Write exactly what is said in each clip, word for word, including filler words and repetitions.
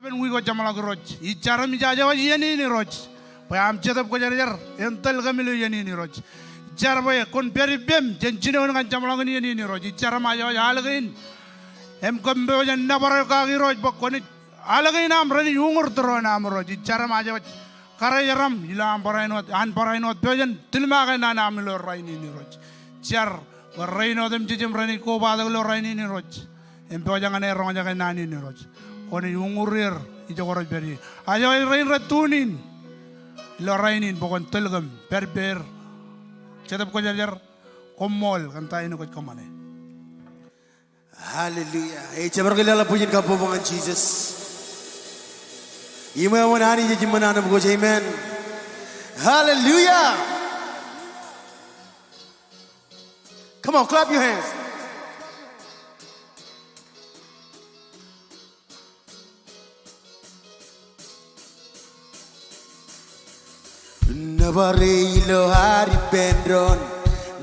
Ippān wiik ko jeṃḷọk Irooj. Ij jar im ij aje waj iien in Irooj bwe aṃ Jetōb Kwōjarjar en tōl kōm ilo iien in Irooj. Ij jar bwe kwōn pād ippem jān jinoin ñan jeṃḷọkin iien in Irooj. Ij jar im aje waj alōke in im kōm pojak in nōbar eok kake Irooj bwe kwōnaaj alōke in aṃ renaaj uñūr tūroon aṃ Irooj. Ij jar im aje waj karijer aṃ ilo an barāinwōt, an barāinwōt pojak in tilmake naan aṃ ilo rainin Irooj. Ij jar bwe rein otemjej im renaaj kobatok ilo rainin Irooj im pojak ñan aer roñjake naan in Irooj. Kwōnaaj uñūr er ijoko rej pād ie. Aje waj rein rej tune in ilo rainin bwe kwōn tōl kōm, pād ippāer. Jetōb Kwōjarjar, koṃṃool kōn ta in kwōj kōṃṃane. Hallelujah. Ej jab bar kileḷọk bwijin kabbokbok ñan Jisōs. Iṃweo eṃṃan Anij ej iṃōn an im kōj. Amen. Hallelujah. Come on, clap your hands. Nōbare ilo ad ippān doon,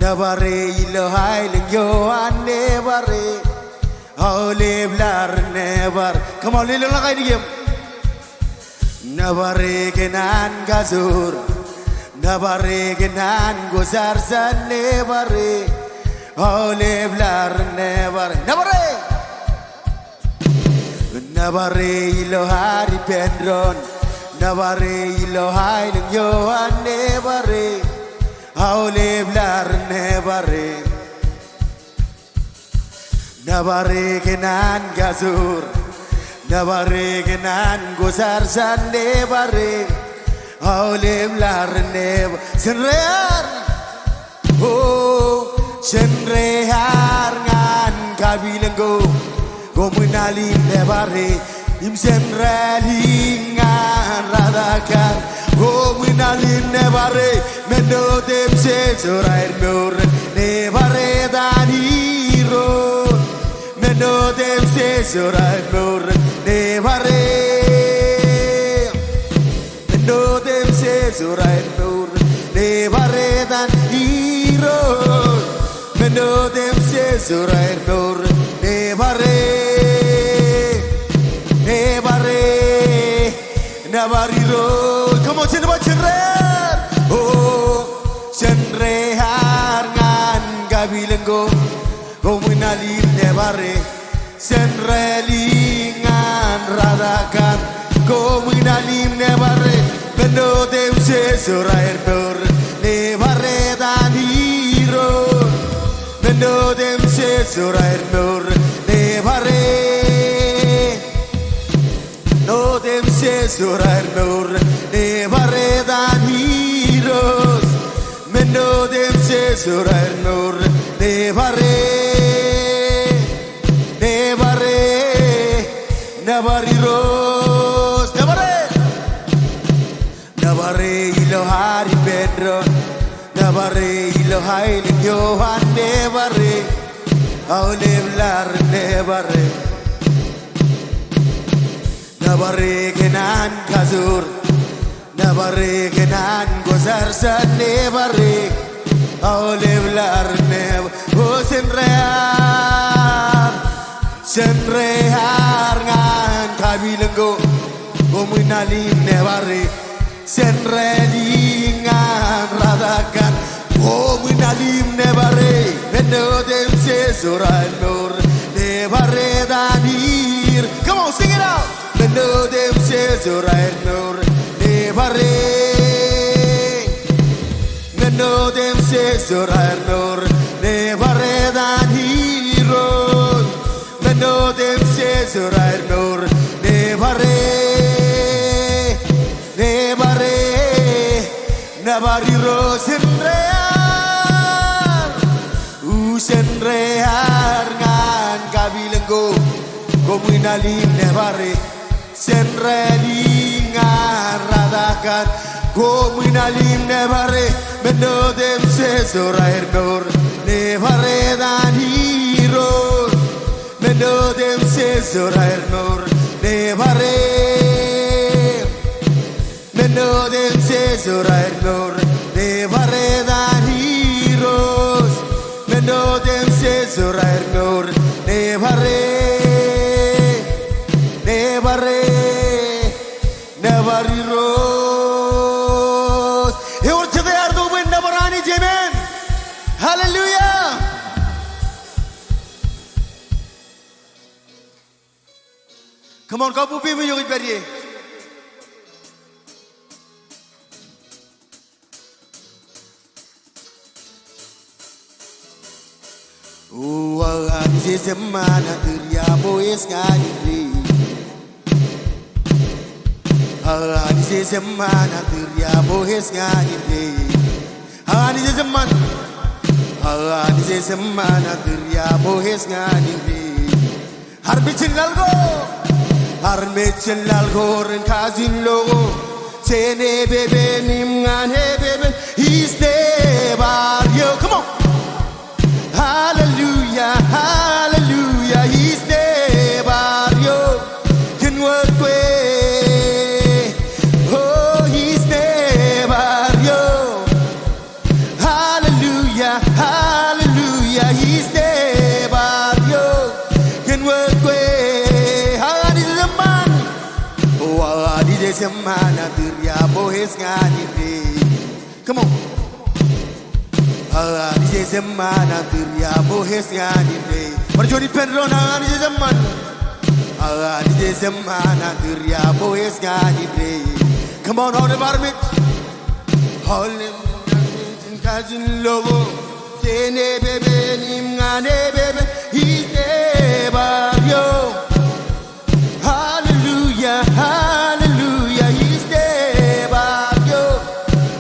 nōbare ilo aelōñ eo an nōbare, aolep laḷ nōbar. Come on, lelōñḷọk ainikieṃ. Nōbare kōn an kajoor, nōbare kōn an kwōjarjar nōbare, aolep laḷ nōbare. Nōbare. Nōbare ilo ad ippān doon, nōbare ilo aelōñ eo an nōbare, aolep laḷ nōbare. Nōbare kōn an kajoor, nōbare kōn an kwōjarjar nōbare, aolep laḷ nōbare. Jen rear. O, jen rear ñan kapilōñ ko, koṃwin al im nōbare, im jen rālik ñan rātak kaṇ, koṃwin al im nōbare, men otemjej eo raer mour, nōbare etan Irooj, men otemjej eo raer mour, nōbare. Men otemjej eo raer mour, nōbare etan Irooj. Men otemjej eo raer mour, nōbare, nōbare, nōbar Irooj. Come on, jen ba jen rear. O, jen rear ñan kapilōñ ko, koṃwin al im nōbare. Jen rālik ñan rātak kaṇ, koṃwin al im nōbare, men otemjej eo raer mour, nōbare etan Irooj. Men otemjej eo raer mour, nōbare. Men otemjej eo raer mour, nōbare etan Irooj. Men otemjej eo raer mour, nōbare, nōbare, nōbar Irooj, nōbare. Nōbare ilo ad ippān doon, nōbare ilo aelōñ eo an nōbare, aolep laḷ nōbare. Nōbare kōn an kajoor, nōbare kōn an kwōjarjar nōbare, aolep laḷ nōbare. O, jen rear, jen rear ñan kapilōñ ko, koṃwin al im nōbare. Jen rālik ñan rātak kaṇ, koṃwin al im nōbare. Men otemjej eo raer mour, nōbare etan Ir. Come on, sing it out. Men otemjej eo raer mour, nōbare. Men otemjej eo raer mour, nōbare etan Irooj. Men otemjej eo raer mour, nōbare, nōbare, nōbar Irooj. Jen rear, o, jen rear ñan kapilōñ ko, koṃwin al im nōbare. Jen rālik ñan rātak kaṇ, koṃwin al im nōbare. Men otemjej eo raer mour, nōbare etan Irooj. Men otemjej eo raer mour, nōbare. Men otemjej eo raer mour, nōbare etan Irooj. Men otemjej eo raer mour, nōbare, nōbare, Irooj. Ewōr jete ear itok bwe en nōbar Anij, amen. Hallelujah. Come on, kabbokbok im iiō kwōj pād ie. O, Anij ej eṃṃan, tūriaṃo ej ñan indeeo. Anij ej eṃṃan, tūriaṃo ej ñan indeeo. Anij ej eṃṃan. Anij ej eṃṃan, tūriaṃo ej ñan indeeo. Armej jen laḷ ko. Armej jen laḷ ko ren kajin lo ko. Jān epepen im ñan epepen ij nōbar eok. Come on. Hallelujah, hallelujah, ij nōbar eok. Kōn wōt kwe. O, ij nōbar eok. Hallelujah, hallelujah, ij nōbar eok. Kōn wōt kwe. Anij ej eṃṃan. O, Anij ej eṃṃan, tūriaṃo ej ñan indeeo. Come on. Anij ej eṃṃan, tūriaṃo ej ñan indeeo. Bar juon ippān doon, Anij ej eṃṃan. Anij ej eṃṃan, tūriaṃo ej ñan indeeo. Come on, aolep armej. Aolep armej jen kajin lo ko. Jān epepen im ñan epepen ij nōbar eok. Hallelujah, hallelujah, ij nōbar eok.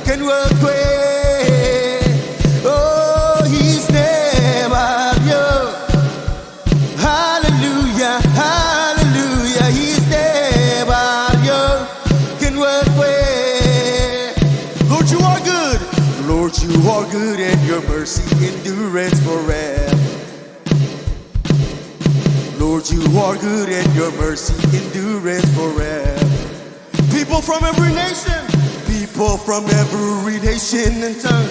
Kōn wōt kwe. O, ij nōbar eok. Hallelujah, hallelujah, ij nōbar eok. Kōn wōt kwe. Lord, you are good. Lord, you are good and your mercy endureth forever. Lord, you are good and your mercy endureth forever. People from every nation, people from every nation and tongue,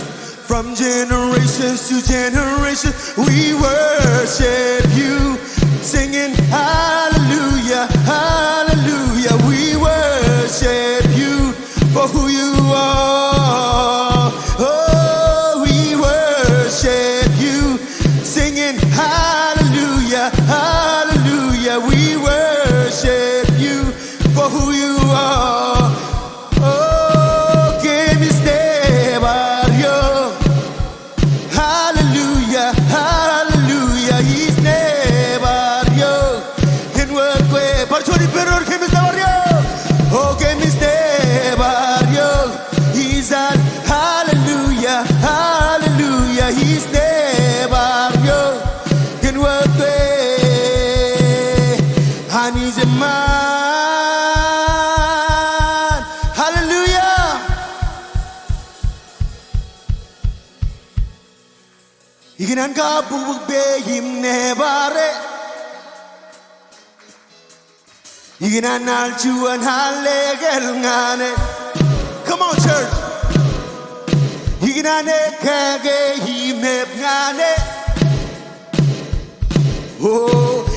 from generations to generations, we worship you, singing hallelujah, hallelujah. We worship you for who you are. Oh, we worship you, singing hallelujah, hallelujah. We worship you for who you are. Oh, ke ij nōbar eok. Hallelujah, hallelujah, ij nōbar eok. Kōn wōt kwe, bar juon ippān doon, ke ij nōbar eok. O, ke ij nōbar eok. Ij etal, hallelujah, hallelujah, ij nōbar eok. Kōn wōt kwe, Anij eṃṃan. Hallelujah. Ikōṇaan kabbokbok bwe im nōbar e. Ikōṇaan al juon al lekel ñan e. Come on, church. Ikōṇaan ekkāke im ep ñan e. O,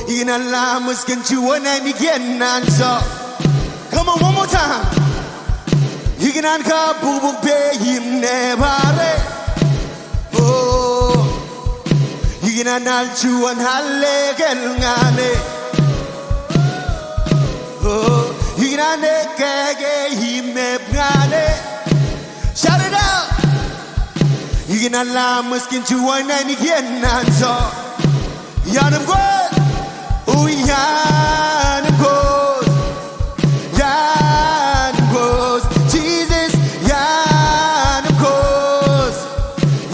ikōṇaan laṃōj kōn juon ainikien naan joñak. Come on, one more time. Ikōṇaan kabbokbok bwe im nōbar e. O, ikōṇaan al juon al lekel ñan e. O, ikōṇaan ekkāke im ep ñan e. Shout it out. Ikōṇaan laṃōj kōn juon ainikien naan joñak. Iaan im kwood. O, iaan im kwood. Iaan im kwood. Jesus, iaan im kwood.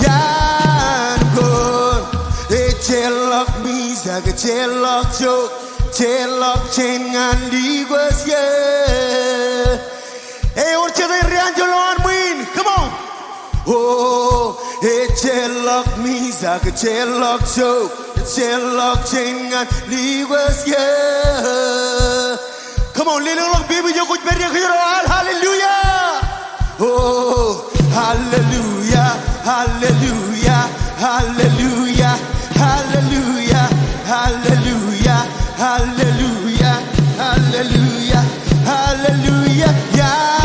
Iaan im kwood. Ejjeḷọk mijak, ejjeḷọk jook, ejjeḷọk jein ñan likūt eō. Ewōr jete rej anjọ ḷọk an ṃwiin. Come on. O, ejjeḷọk mijak, ejjeḷọk jook, ejjeḷọk jein ñan likūt eō. Come on, lelōñḷọk peiṃ ijo kwōj pād ie kōjro al hallelujah. O, hallelujah, hallelujah, hallelujah, hallelujah, hallelujah, hallelujah, hallelujah, hallelujah, yeah.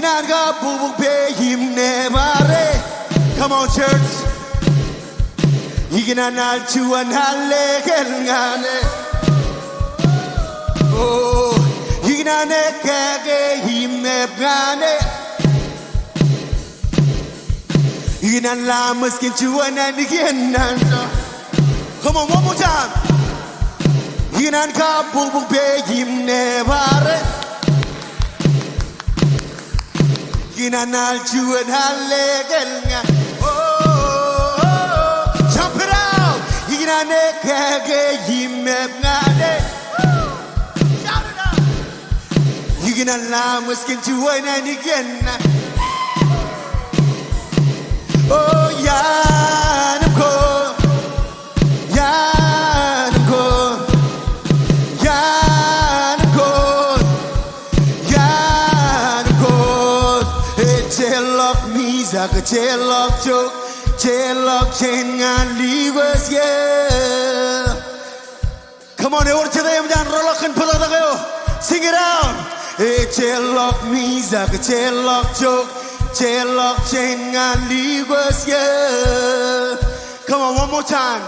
Ikōṇaan kabbokbok peiṃ ne bar e. Come on, church. Ikōṇaan al juon al lekel ñan e. O, ikōṇaan ekkā ke im eb ñan e. Ikōṇaan laṃōj kōn juon ainikien naan. Come on, one more time. Ikōṇaan kabbokbok peiṃ ne bar e. Ikōṇaan al juon al lekel ñan. Oh, oh, oh. Jump it out. Ikōṇaan ekkā ke im eb ñan e. Shout it out. Ikōṇaan laṃōj kōn juon ainikien naan. O iaan im koṃ. Iaan im koṃ. Iaan im koṃ. Iaan im koṃ. Ejjeḷọk mijak, ejjeḷọk jok, ejjeḷọk jān ñan likūt eō. Come on, ewōr jete eṃōj an roḷọk kōn bōtōktōk eo? Sing it out. Ejjeḷọk mijak, ejjeḷọk jok, ejjeḷọk jān ñan likūt eō. Come on, one more time.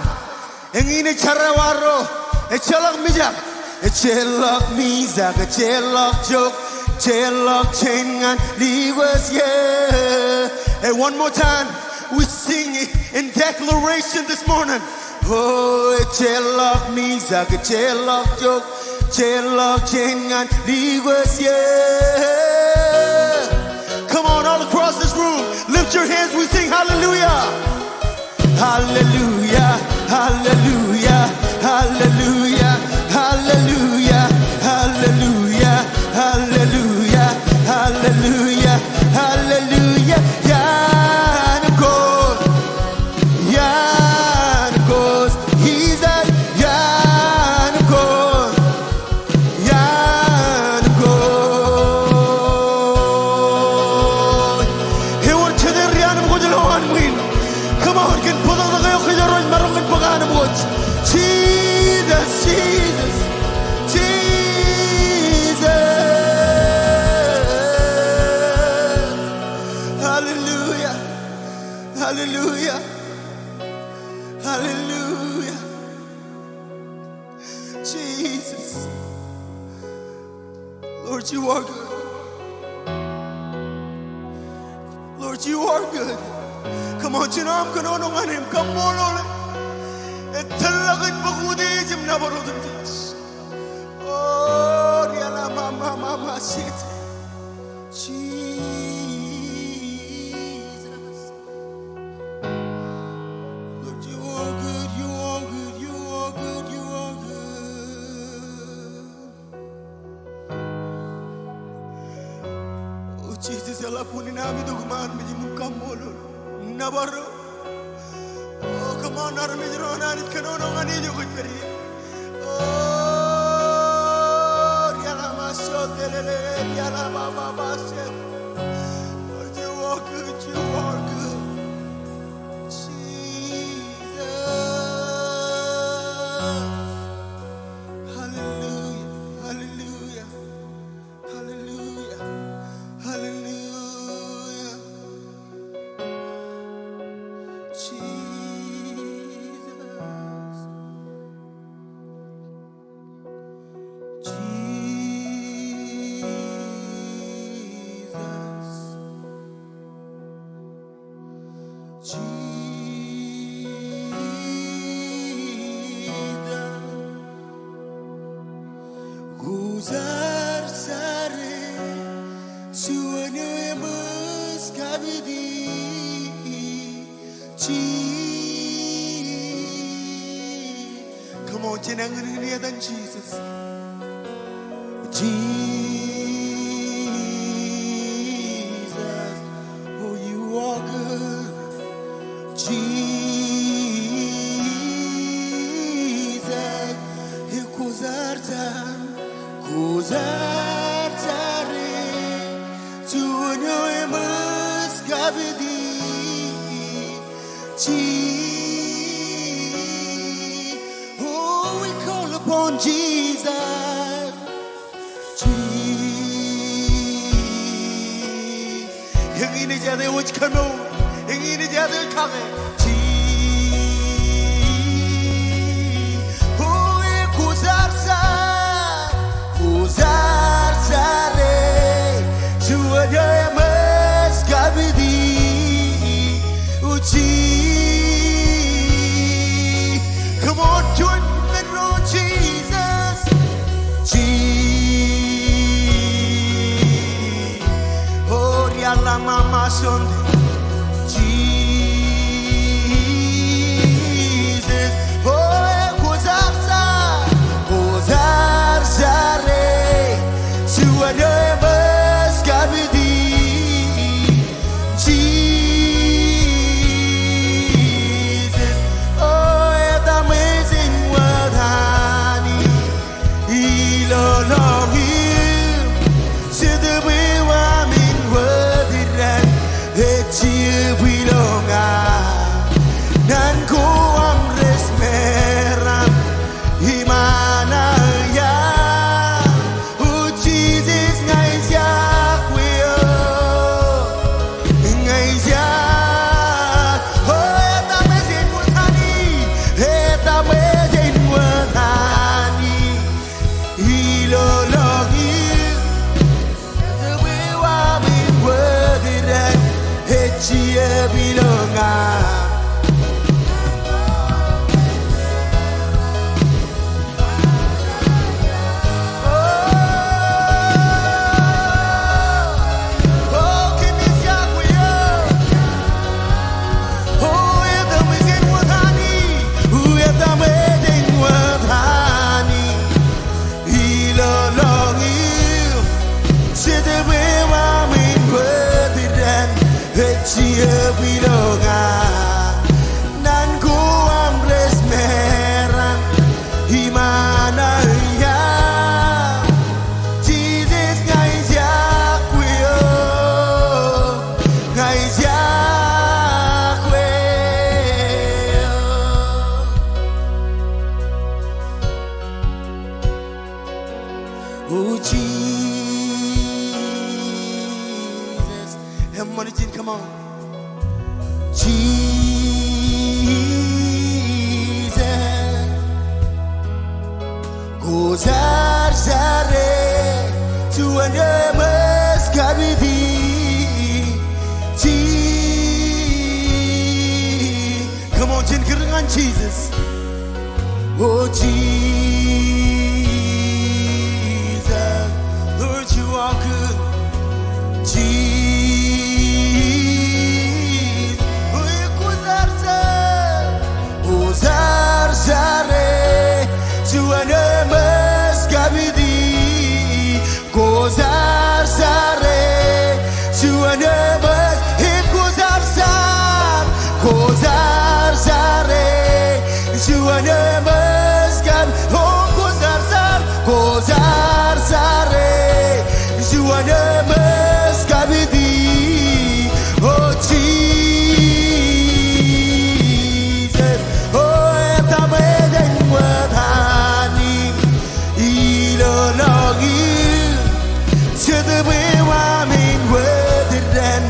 Eñin ej jerọwiwi. Ejjeḷọk mijak. Ejjeḷọk mijak, ejjeḷọk jok, ejjeḷọk jān ñan likūt eō. Hey, one more time. We sing in declaration this morning. O, ejjeḷọk mijak, ejjeḷọk jok, ejjeḷọk jān ñan likūt eō. Come on, all across this room, lift your hands, we sing hallelujah. Hallelujah, hallelujah, hallelujah, hallelujah, hallelujah, hallelujah, hallelujah. Iaan im koṃ. Iaan im koṃ, Jisōs, iaan im koṃ, iaan im koṃ. Ewōr jete ri-anbwij ḷọk an ṃwiin. Come on, kōn bōtōktōk eo kōjro ej maroñ kōn bōk anbwij. Jesus, Jesus, Jesus. Hallelujah. Hallelujah. Hallelujah. Jesus. Lord, you are good. Lord, you are good. Come on, jino aṃ kōnono ñan e im kaṃṃoolol e. Etōllọk in bōk utiej im nōbar otemjej. O, riaḷa ma, ma, ma, ma, shit. Jesus. Lord, you are good, you are good, you are good, you are good. O Jesus, eḷap unin am itok iṃaan im kaṃṃoolol. Nōbar eo. O, come on, armej ro an Anij kōnono ñan e ijo kwōj pād ie. O, riaḷa ma sio telele, riaḷa ma ba ba sio. Lord, you are good, you are good. Jesus. Hallelujah, hallelujah, hallelujah, hallelujah. Jesus. Jesus. Jesus. Kwōjarjar e, juon eo eṃōj kapiti. Jesus. Come on, jen ñūññūri etan Jesus. Jesus, oh, you are good. Jesus, kwōjarjar, kwōjarjar e, juon eo eṃōj kapiti. Je-, oh, we call upon Jesus. Jesus. Eñin ej āinwōt kōmour. Eñin ej āinwōt kake. Ji-, o, e, kwōsarsar, kwōsarsare, juon eṃōj kapiti. O, Ji-, come on, join me, Lord Jesus. Ji-, o, riaḷ ḷaṃ ṃaṃa Sunday. Jesus, o, e, kwōsarsar, kwōsarsare, juon eṃōj kapiti. Jesus, o, etaṃ ej āinwōt Anij. Ilolongin, Jetōb eo aṃ in wōt raṇ, ej jibwilōñ aṃ. Naan ko aṃ rej meram iṃaan aō iaan. O Jesus, ña ij iakwe eok. Ña ij iakwe. O, etaṃ ej āinwōt Anij. Etaṃ ej āinwōt Anij. Ilolongin, Jetōb eo aṃ in wōt raṇ, ej jibwilōñ aṃ. O, o, kōmij iakwe eok. O, etaṃ ej āinwōt Anij. O, etaṃ ej āinwōt Anij. Ilolongin, Jetōb eo aṃ in wōt raṇ, ej jibwilōñ aṃ. Naan ko aṃ rej meram iṃaan aō iaan. Jesus, ña ij iakwe eok. Ña ij iakwe eok. O Jesus. Eṃṃan ijin, come on. Jesus. Kwōsarsare, juon eṃōj kapiti. Ji-, come on, jen kūr ñan Jesus. O Jesus, Lord, you are good. Jesus, o kwōsarsar, kwōsarsare, juon eṃōj kapiti. Kwōsarsare, juon eṃōj, e kwōsarsar, kwōsarsare, juon eṃōj kab, o kwōsarsar, kwōsarsare, juon eṃōj kapiti, o Jesus, o etaṃ ej āinwōt Anij. Iloloñi, Jetōb eo aṃ in wōt raṇ,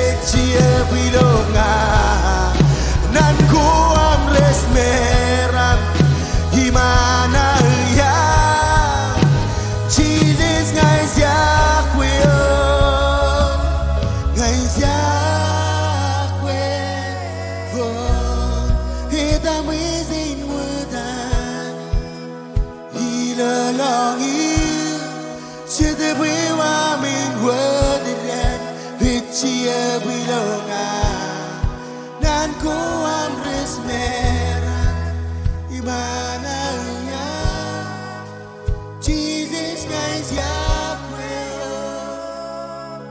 ej jibwilōñ aṃ. Naan ko aṃ rej meram iṃaan aō iaan. Jesus, ña ij iakwe eok, ña ij iakwe eok. Etaṃ ej āinwōt Anij. Iloloñi, Jetōb eo aṃ in wōt raṇ, ej jibwilōñ aṃ. Naan ko aṃ rej meram iṃaan aō iaan. Jesus, ña ij iakwe eok.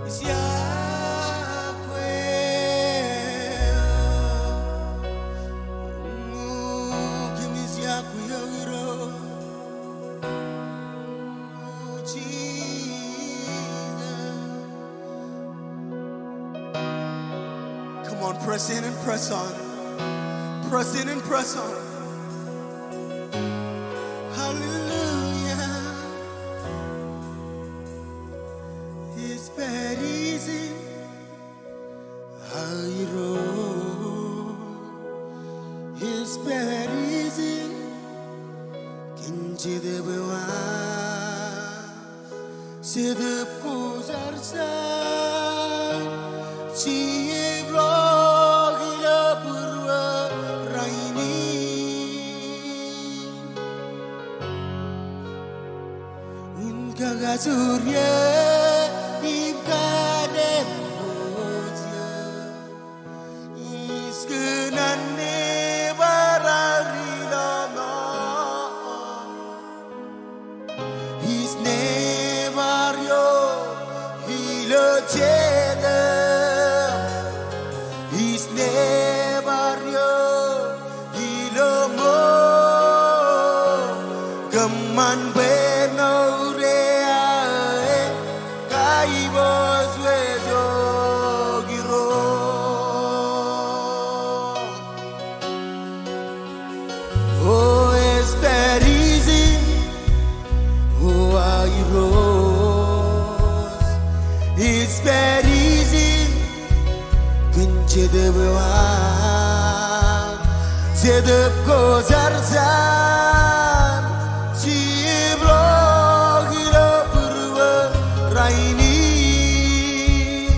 Ij iakwe eok. O, kōmij iakwe eok Irooj. O Jesus. Come on, press in and press on. Press in and press on. Hallelujah. His baptism Jetōb eo aō, Jetōb Kwōjarjar, Jebblọk ilo būruō rainin. Wōn kakajoor eō im kanemkwōj eō. Ij kōṇaan nebar aō ri lọmọọr. Ij nebar eok ilo jetōb. Ij nebar eok ilo ṃool. Kōṃṃan bwe mour eo aō en kaibōjwōj eok Irooj. O esperisin, o aō Irooj, esperisin kōn Jetōb eo aō, Jetōb Kwōjarjar, Jebblọk ilo būruō rainin.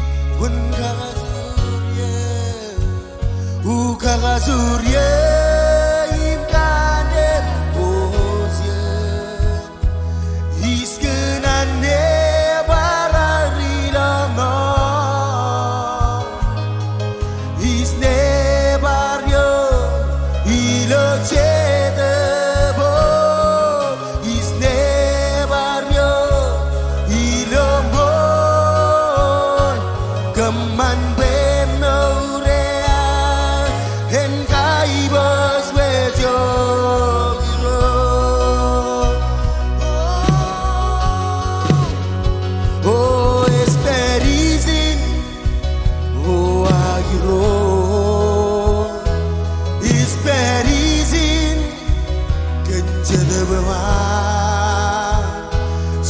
Wōn kakajoor eō, o kakajoor eō im kanemkwōj eō. Ij kōṇaan nebar aō ri lọmọọr. Ij nebar eok ilo jetōb eo. Ij nebar eok ilo ṃool. Kōṃṃan bwe mour eo aō en kaibōjwōj eok Irooj. O esperisin, o aō Irooj, esperisin kōn Jetōb eo aō,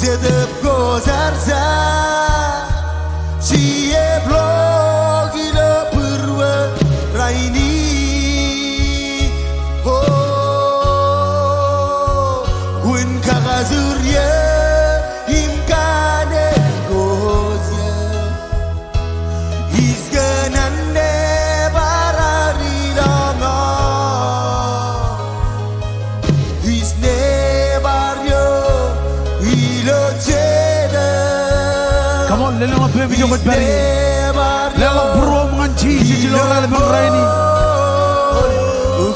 Jetōb Kwōjarjar, Jebblọk ilo būruō rainin. O, wōn kakajoor eō im kanemkwōj eō. Ij kōṇaan nebar aō ri lọmọọr. Ij nebar eok ilo jetōb. Come on, leḷọk ippaṃ ijo kwōj pād ie. Leḷọk būruōṃ ñan Jisōs ilo raan eo aṃ rainin.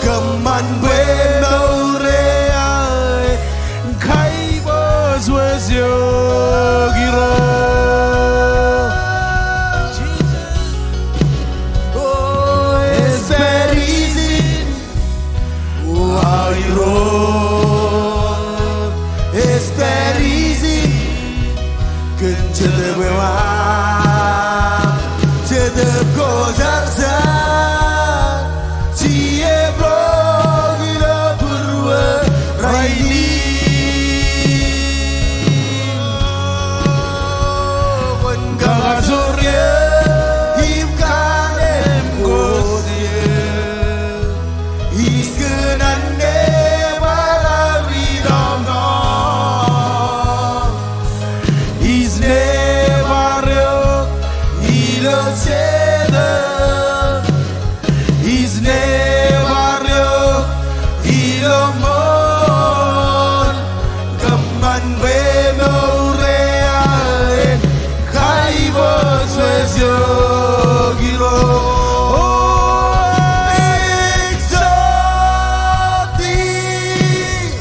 Kōṃṃan bwe mour eo aō en kaibōjwōj eok Irooj. O esperisin, o aō Irooj, esperisin kōn Jetōb eo aō, Jetōb Kwōjarjar, Jebblọk ilo būruō rainin. Wōn kakajoor eō im kanemkwōj eō. Ij kōṇaan nebar aō ri lọmọọr. Ij nebar eok ilo jetōb. Ij nebar eok ilo ṃool. Kōṃṃan bwe mour eo aō en kaibōjwōj eok Irooj. O exalt thee.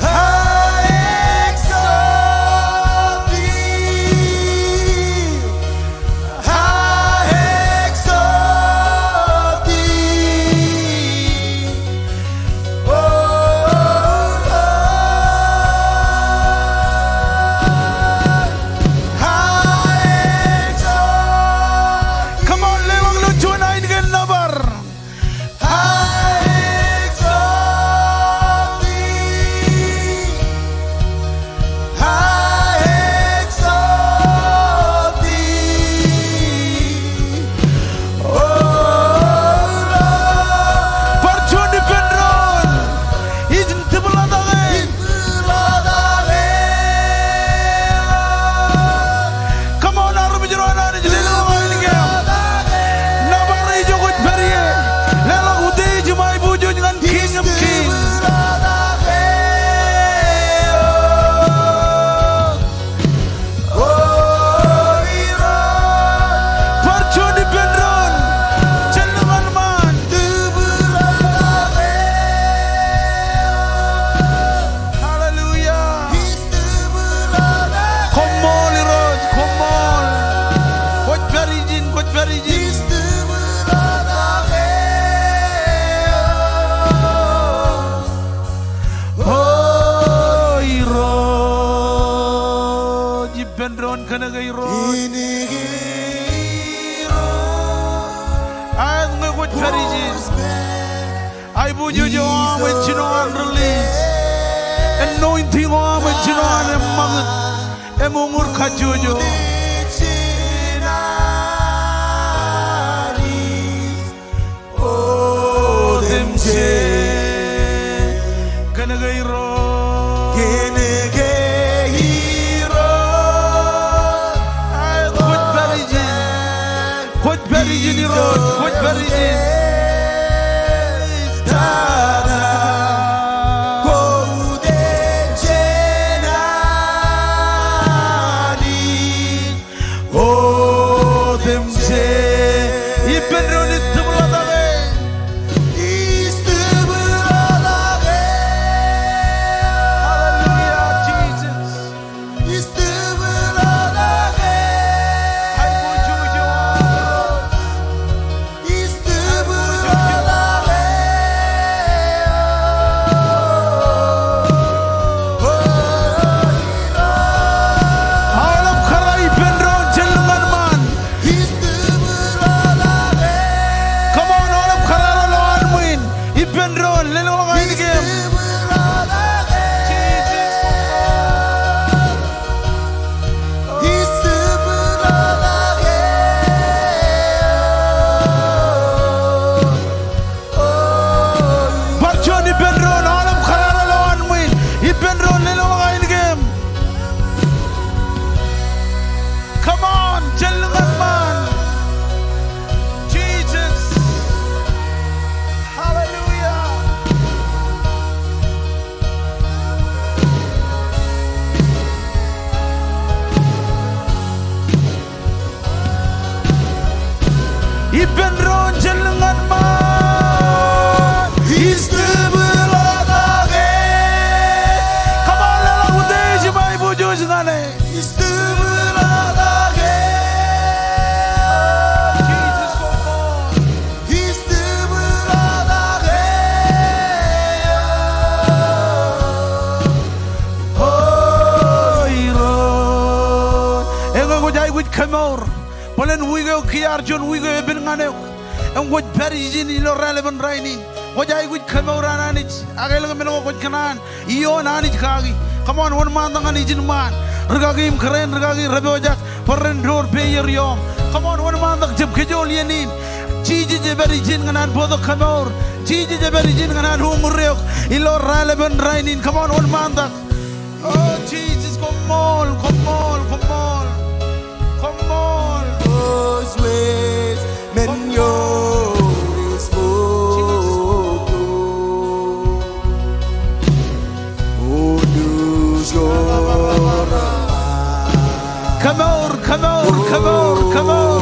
I exalt thee. I Kōnke Irooj. Aet ñe kwōj pād ijin. Aiboojoj eo aṃ ej jino an release. Anointing eo aṃ ej jino an eṃṃakūt im uñūr kajjojo. Otemjej. Kōnke Irooj. Kōnke Irooj. Aet, kwōj pād ijin. Kwōj pād ijin Irooj. Kwōj pād ijin. Tata. Kwōj pād ijin. Otemjej. Ippān doon, istep ḷotak e. Istep ḷotak e. Hallelujah, Jesus. Istep ḷotak e. Aiboojoj eo. Aolep kōrā ippān doon jān lōñ ñan ṃaan. Come on, aolep kōrā ro lowaan ṃwiin. Ippān doon, lelōñḷọk ainikieṃ. Bar juon ippān doon, aolep kōrā ro lowaan ṃwiin. Ippān doon, lelōñḷọk ainikieṃ. Come on, jān lōñ ñan ṃaan. Jesus. Hallelujah. Ippān doon jān lōñ ñan ṃaan. Istep ḷotak e. Come on, leḷọk utiej im aiboojoj ñan e. Istep ḷotak e. Jesus, come on. Istep ḷotak e. O Irooj. Eñin kwōj aikuj kemour. Bōlen wiik eo kiiō ear juon wiik eo epen ñan eok. Im kwōj pād ijin ilo raelepin rainin. Kwōj aikuj kemour an Anij. Ak elōñ men ko kwōj kōṇaan ioon Anij kaki. Come on, wōnṃaantak ñan ijin ṃaan. Rikaki im kōrā in rikaki rej pojak bwe ren door peier ioṃ. Come on, wōnṃaantak, jab kajool iien in. Jisōs ej pād ijin ñan an bōktok kemour. Jisōs ej pād ijin ñan an uñūr eok ilo raelepin rainin. Come on, wōnṃaantak. O Jisōs, koṃṃool, koṃṃool, koṃṃool. Koṃṃool. Kemour, kemour, kemour, kemour.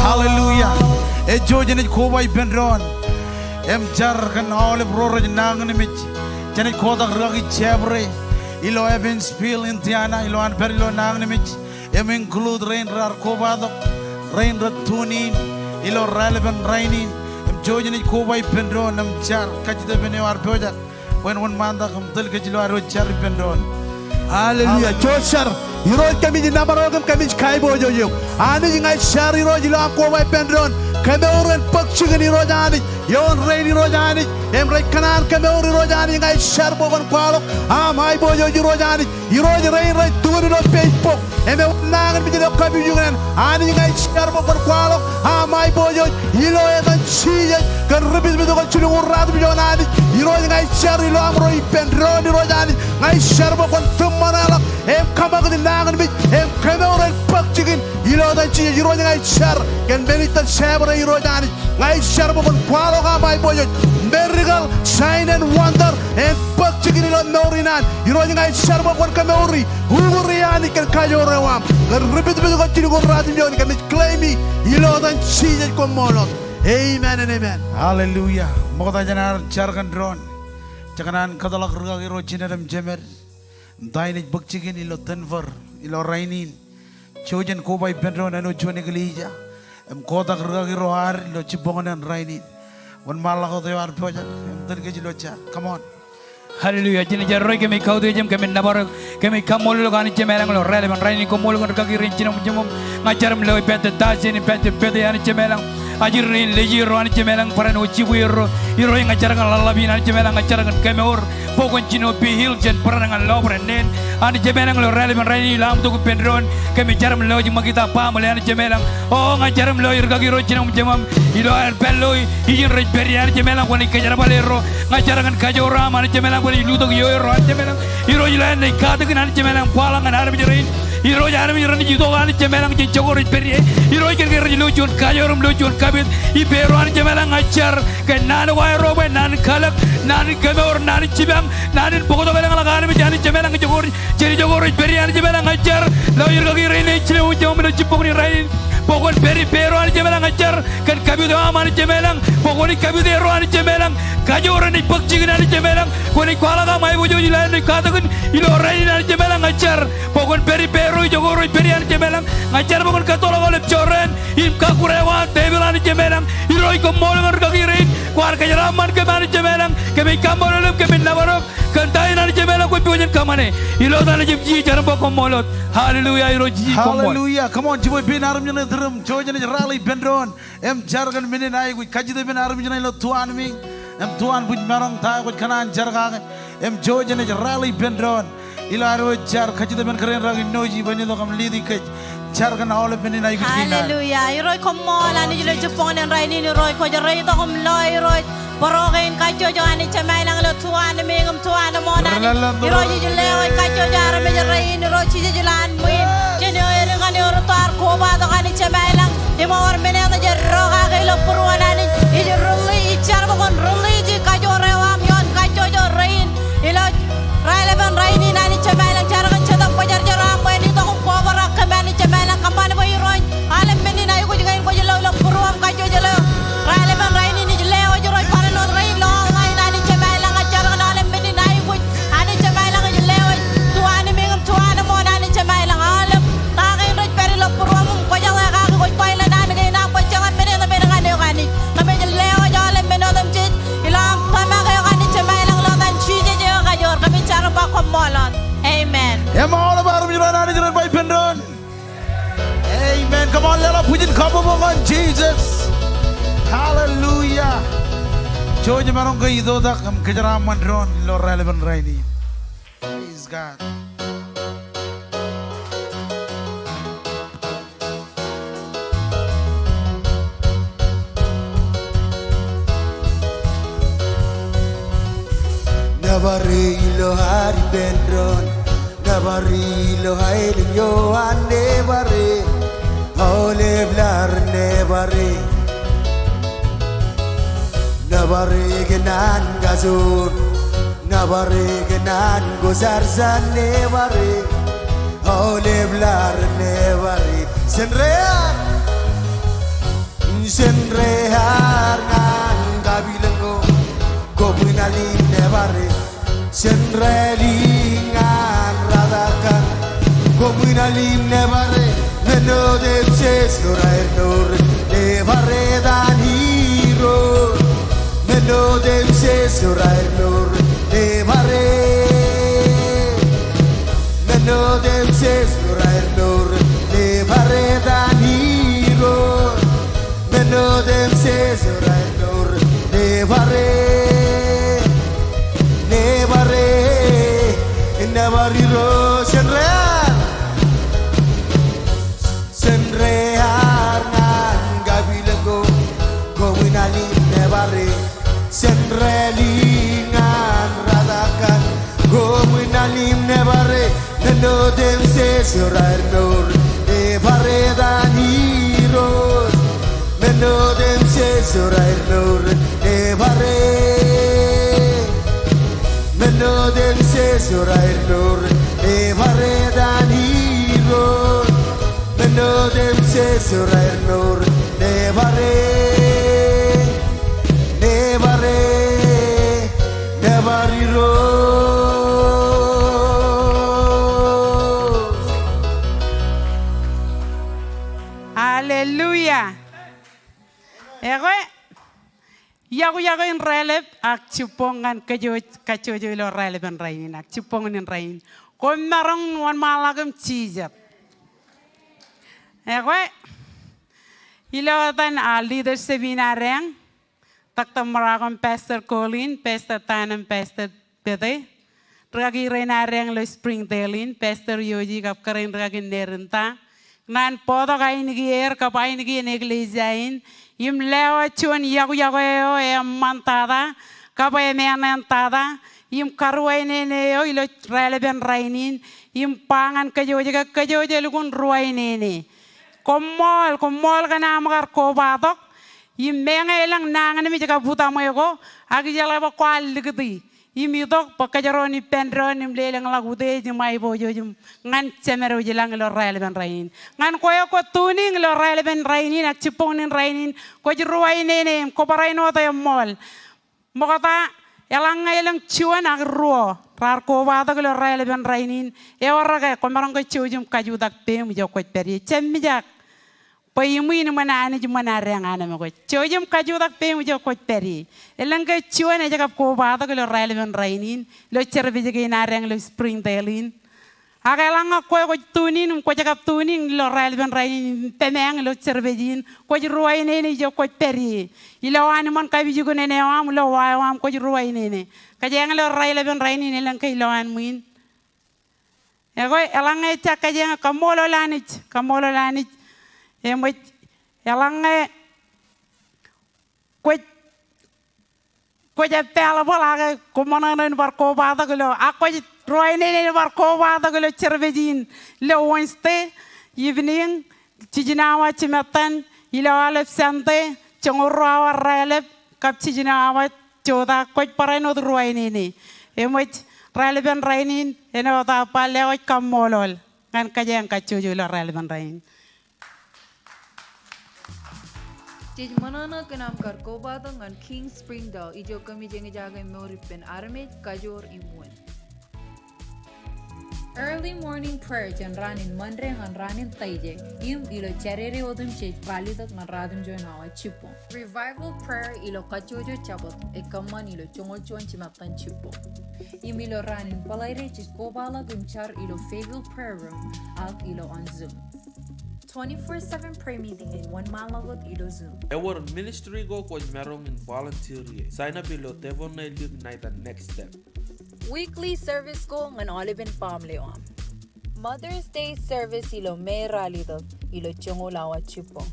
Hallelujah. Ejjo, jenaaj koba ippān doon im jar kōn aolep ro rej nañinmej. Jenaaj kotak rikaki Jebre. ilo Evansville, Indiana, ilo an pād ilo nañinmej, im include rein raar kobatok, rein rej tune in ilo raelepen rainin, im jouj im naaj koba ippān doon im jar kajjitōk ippān eo ear pojak bwe en wōnṃaantak im tōl kōj ilo ad wōj jar ippān doon. Hallelujah. Hallelujah. Jouj jar. Irooj kōmij nōbar eok im kōmij kaiboojoj eok. Anij ña ij jar Irooj ilo am koba ippān doon. Kemour en bōk jikin Irooj Anij. Ioon rein Irooj Anij. Im rej kōṇaan kemour Irooj Anij ña ij jar bwe kwōn kwaḷọk aṃ aiboojoj Irooj Anij. Irooj rein rej tune in ilo Facebook. Im ewōr nañinmej ilo computer eo an. Anij ña ij jar bwe kwōn kwaḷọk aṃ aiboojoj ilo etan Jisōs. Kōn ri-pejpej ko jilñuul ruatimjuon Anij. Irooj ña ij jar ilo aṃro ippān doon Irooj Anij. Ña ij jar bwe kwōn tūṃṃan eḷap im kōṃakūt nañinmej im kemour en bōk jikin ilo etan Jisōs. Irooj ña ij jar kōn men in iten Saturday Irooj Anij. Ña ij jar bwe kwōn kwaḷọk aṃ aiboojoj. Miracle, sign and wonder en bōk jikin ilo mour in an. Irooj ña ij jar bwe kwōn kemouri ukuri Anij kōn kajoor eo aṃ. Kōn ri-pejpej ko jilñuul ruatimjuon kōmij claim i ilo etan Jisōs, koṃṃool wōt. Amen and amen. Hallelujah. Ṃokta jān ad jar kōn doon, jekōṇaan kōtḷọk rūkaki ro jined im jemed im ta in ej bōk jikin ilo Denver ilo rainin. Jouj im koba ippān doon āinwōt juon eklejia im kotak rūkaki ro ad ilo jibboñōn in rainin. Wōnṃaanḷọk wōt eo ad pojak im tōl kōj ilo jar. Come on. Hallelujah. Jen jar. Irooj kōmij kautiej im kōmij nōbar eok, kōmij kaṃṃoolol eok Anij Jemām ilañ ilo raelepen rainin. Koṃṃool kōn rūkaki rein jinem jemem. Ña ij jar im loe Pastor Tajen im Pastor Pete Anij Jemām ilañ. Ajri rein lōje ro Anij Jemām ilañ, barāinwōt jibwier ro. Irooj ña ij jar kōn ḷaḷḷap in Anij Jemām ilañ, ña ij jar kōn kemour. Bwe kwōn jino be healed jān bōran ñan lọpiden neen. Anij Jemām ilañ ilo raelepen rainin ilo aṃ itok ippān doon. Kōmij jar im loe jiṃṃakūt aṃ baaṃle Anij Jemām ilañ. O ña ij jar im loe rūkaki ro jinem jemem. Ilo aer pād ilo ijin rej pād ie Anij Jemām ilañ kwōnaaj kōjerbale ro. Ña ij jar kōn kajoor eo aṃ Anij Jemām ilañ kwōnaaj lutōk ioer ro Anij Jemām ilañ. Irooj ilo aer naaj katakin Anij Jemām ilañ kwaḷọk ñan armej rein. Irooj armej rein rej itok Anij Jemām ilañ jān jokwe rej pād ie. Irooj kōn ke rej lo juon kajoor im lo juon kapit ippāerro Anij Jemām ilañ ña ij jar kōn naan ko aerro bwe naan in kalōk, naan in kemour, naan in jipañ, naan in bōktok elōñḷọk armej Anij Jemām ilañ jān jokwe rej pād ie Anij Jemām ilañ ña ij jar. Loe rūkaki rein ej jinem jemem ilo jibboñōn in rainin. Bwe kwōn pād ippāerro Anij Jemām ilañ ña ij jar kōn kapit eo aṃ Anij Jemām ilañ. Bwe kwōnaaj kapit erro Anij Jemām ilañ. Kajoor eṇ ej bōk jikin Anij Jemām ilañ. Kwōnaaj kwaḷọk aṃ aiboojoj ilo aer naaj katakin ilo rainin Anij Jemām ilañ ña ij jar. Bwe kwōn pād ippāerro ijoko rej pād ie Anij Jemām ilañ. Ña ij jar bwe kwōn kōttoḷọk aolep jorrāān im kakkure eo an tepil Anij Jemām ilañ. Irooj koṃṃool kōn rūkaki rein kwaar kōjeraaṃṃan kōm Anij Jemām ilañ. Kōmij kaṃṃoolol eok, kōmij nōbar eok kōn ta in Anij Jemām ilañ kwōj pojak in kōṃṃane. Ilo etan Nejūṃ Jisōs ij jar im ba koṃṃool wōt. Hallelujah Irooj Jisōs koṃṃool. Hallelujah. Come on, jibwe pein armej rein tūrūṃ. Jouj im naaj rally ippān doon im jar kōn men in aikuj. Kajjitōk ippān armej rein ilo tuanmiiñ im tuanbwij maroñ ta eo kwōj kōṇaan jar kake. Im jouj im naaj rally ippān doon ilo ad wōj jar. Kajjitōk ippān kōrā in rūkaki Noji bwe en itok im lead kōj. Jar kōn aolep men in aikuj kein ad. Hallelujah. Irooj koṃṃool Anij ilo jibboñōn in rainin Irooj kwōj reitok im loe Irooj bōro kein kajjojo Anij Jemām ilañ ilo tuanmiiñ im tuanmooṇ Anij. Irooj ij lewōj kajjojo armej rein Irooj Jisōs ilowaan ṃwiin. Jān eo edik ñan eo rūtto ear kobatok Anij Jemām ilañ. Im ewōr men eṇ ej eddo kake ilo būruon Anij. Ij release, ij jar bwe kwōn release kajoor eo aṃ ioon kajjojo rein ilo raelepen rainin Anij Jemām ilañ. Jar kōn Jetōb Kwōjarjar eo aṃ bwe en itok im kobrak kōm Anij Jemām ilañ. Kōṃṃan bwe Irooj aolep men in aikuj kein kwōj lo ilo būruōṃ kajjojo ḷeo raelepen rainin ij lewōj Irooj barāinwōt rein ilo online Anij Jemām ilañ. Ña ij jar kōn aolep men in aikuj Anij Jemām ilañ ij lewōj tuanmiiñ im tuanmooṇ Anij Jemām ilañ. Aolep ta kein rej pād ilo būruōṃ im kwōjeḷā kake kwōj ba ilo naan kein aṃ bwe ejjeḷọk men eṇ eṃṃan ñan eok Anij. Kōmij lewōj aolep men otemjej ilo aṃ tōmak eok Anij Jemām ilañ ilo etan Jisōs eo kajoor. Kōmij jar im ba koṃṃool wōt. Amen. Im aolep armej ro an Anij ren ba ippān doon. Amen. Come on, leḷọk bwijin kabbokbok ñan Jisōs. Hallelujah. Jouj im maroñ ke itoitak im kōjeraaṃṃan doon ilo raelepen rainin. Praise God. Nōbar e ilo ad ippān doon. Nōbar e ilo aelōñ eo an. Nōbar e aolep laḷ. Nōbar e. Nōbar e kōn an kajoor. Nōbar e kōn an kwōjarjar. Nōbar e aolep laḷ. Nōbar e. Jen rear. Jen rear ñan kapilōñ ko. Kobwinali nōbar e. Jen rally Koṃwin al im nōbar e, men otemjej ro raar mour, nōbar etan Irooj. Men otemjej ro raar mour, nōbar e. Men otemjej ro raar mour, nōbar etan Irooj. Men otemjej ro raar mour, nōbar e. Nōbar e, nōbar Irooj, Senrear. Senrear ñan kapilōñ ko, koṃwin al im nōbar e. Sentraliñ ñan Ratakan, koṃwin al im nōbar e. Men otemjej ro raar mour, nōbar etan Irooj. Men otemjej ro raar mour, nōbar e. Men otemjej ro raar mour, nōbar etan Irooj. Men otemjej ro raar mour, nōbar e. Nōbar e, nōbar Irooj. Hallelujah. Ekwe, iọkwe, iọkwe in raelep ak jibboñ ñan kōj kajjojo ilo raelepen rainin ak jibboñin rainin. Koṃ maroñ in wōnṃaanḷọk im jijet. Ekwe, ilo etan, ah, leadership in adeañ, Doctor Marakom, Pastor Colin, Pastor Tanem, Pastor Pete, rūkaki rein adeañ ilo Springdale in, Pastor Yoji kab kōrā in rūkaki in Nerinda, ñan bōktok ainikien kab ainikien eklejia in, im lewōj juon iọkwe, iọkwe eo eṃṃantata kab emeanentata, im karuwainene eo ilo raelepen rainin, im ba ñan kōjwōj ke kōjwōj elukkuun ruwainene. Koṃṃool, koṃṃool kōn aṃ kar kobatok, im meñe elōñ nañinmej kab utaṃwe ko, ak ijeḷā bwe kwaar likūti im itok bwe kōjro en ippān doon im lelōñḷọk utiej im aiboojoj im ñan Jemedwōj i lañ ilo raelepen rainin. Ñan kwe eo kwōj tune in ilo raelepen rainin ak jibboñin rainin, kwōj ruwainene im kwō barāinwōt eṃṃool. Ṃokta, eḷaññe elōñ juon ak ruo raar kobatok ilo raelepen rainin, ewōr ke kwō maroñ ke jouj im kajutak peiṃ ijo kwōj pād ie. Jab mijak bwe iṃwiin iṃōn Anij iṃōn adeañ anemkwōj. Jouj im kajutak peiṃ ijo kwōj pād ie. Elōñ ke juon ej kab kobatok ilo raelepen rainin ilo service kein adeañ ilo Springdale in. Ak eḷaññe kwe kwōj tune in im kwōj kab tune in ilo raelepen rainin im pemaeñ ilo service in, kwōj ruwainene ijo kwōj pād ie. Ilowaan iṃōn kapijuknen eo aṃ, ilo wa eo aṃ, kwōj ruwainene. Kōjeañ ilo raelepen rainin elōñ ke ilowaan ṃwiin. Ekwe, eḷaññe ejja kōjeañ, kaṃṃoolol Anij, kaṃṃoolol Anij. Eṃōj, eḷaññe kwōj, kwōj available ak kwō ṃōṇōṇō in bar kobatok ilo, ak kwōj ruwainene in bar kobatok ilo service in ilo Wednesday evening, jiljino awa jimettan, ilo aolep Sunday, joñoul ruo awa raelep, kab jiljino awa jota, kwōj barāinwōt ruwainene. Eṃōj, raelepen rainin, āinwōt aō ba, lewōj kaṃṃoolol ñan kōjeañ kajjojo ilo raelepen rainin. Jej ṃōṇōṇō kōn aṃ kar kobatok ñan King Springdale, ijo kōmij eñjake mour ippān armej, kajoor im wūn. Early morning prayer jān raan in Monday ñan raan in Thursday, im ilo Saturday otemjej ralitōk ñan ratimjuon awa jibboñ. Revival prayer ilo kajjojo Jabōt, ekkā ṃaan ilo joñoul juon jimattan jibboñ. Im ilo raan in Friday jej kobaḷọk im jar ilo Fayetteville Prayer Room, ak ilo on Zoom. Twenty-four seven prayer meeting ej wōnṃaanḷọk wōt ilo Zoom. Ewōr ministry ko kwōj maroñ in volunteer ie. Sign up ilo Tebon Ṇe Iliuk ṇaetan Next Step. Weekly service ko ñan aolepen baaṃle eo aṃ. Mother's Day service ilo May ralitōk ilo joñoul awa jibboñ.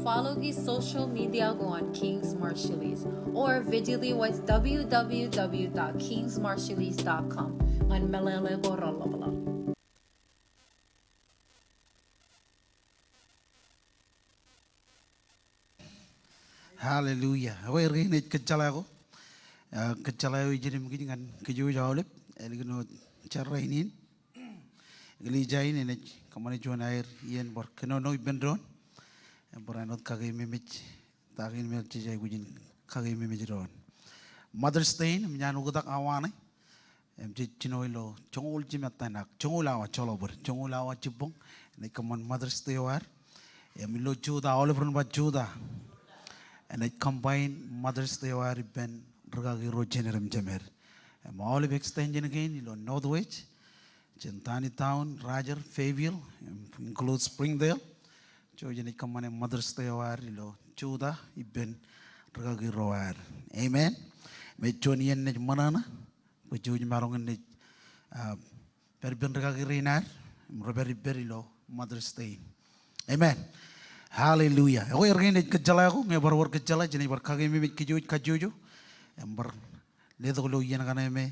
Follow the social media ko an King's Marshallese, or visit the website w w w dot kings marshallese dot com ñan meḷeḷe ko reḷapḷọk. Hallelujah. Ekwe erkein ej kōjjeḷā ko. Ah, kōjjeḷā eo ej jilkintok kōj ñan kōj aolep ālikin wōt jar rainin. Eklejia in enaaj kōṃṃane juon aer iien bar kōnono ippān doon. Im barāinwōt kakeememej ta kein im ej jej aikuj in kakeememej doon. Mother's Day in, im ñan oktak awa ṇe, im jej jino ilo joñoul jimettan ak joñoul awa, joḷọk bōd, joñoul awa jibboñ, enaaj kōṃṃan Mother's Day eo ad. Im ilo Juta, aolep ren ba Juta. Enaaj combine Mother's Day eo ad ippān rūkaki ro jener im jemed. Im aolep extension kein ilo Northwest, jān Downtown, Rogers, Fayetteville, im include Springdale. Jouj enaaj kōṃṃane Mother's Day eo ad ilo Juta ippān rūkaki ro ad. Amen. Im ej juon iien enaaj ṃōṇōṇō bwe jouj maroñ in naaj, ah, pād ippān rūkaki rein ad im rej pād ippād ilo Mother's Day. Amen. Hallelujah. Ekwe erkein ej kōjjeḷā ko, ñe bar wōr kōjjeḷā, jenaaj bar kakeememej kōj kajjojo im bar letok ilo iien kaṇe me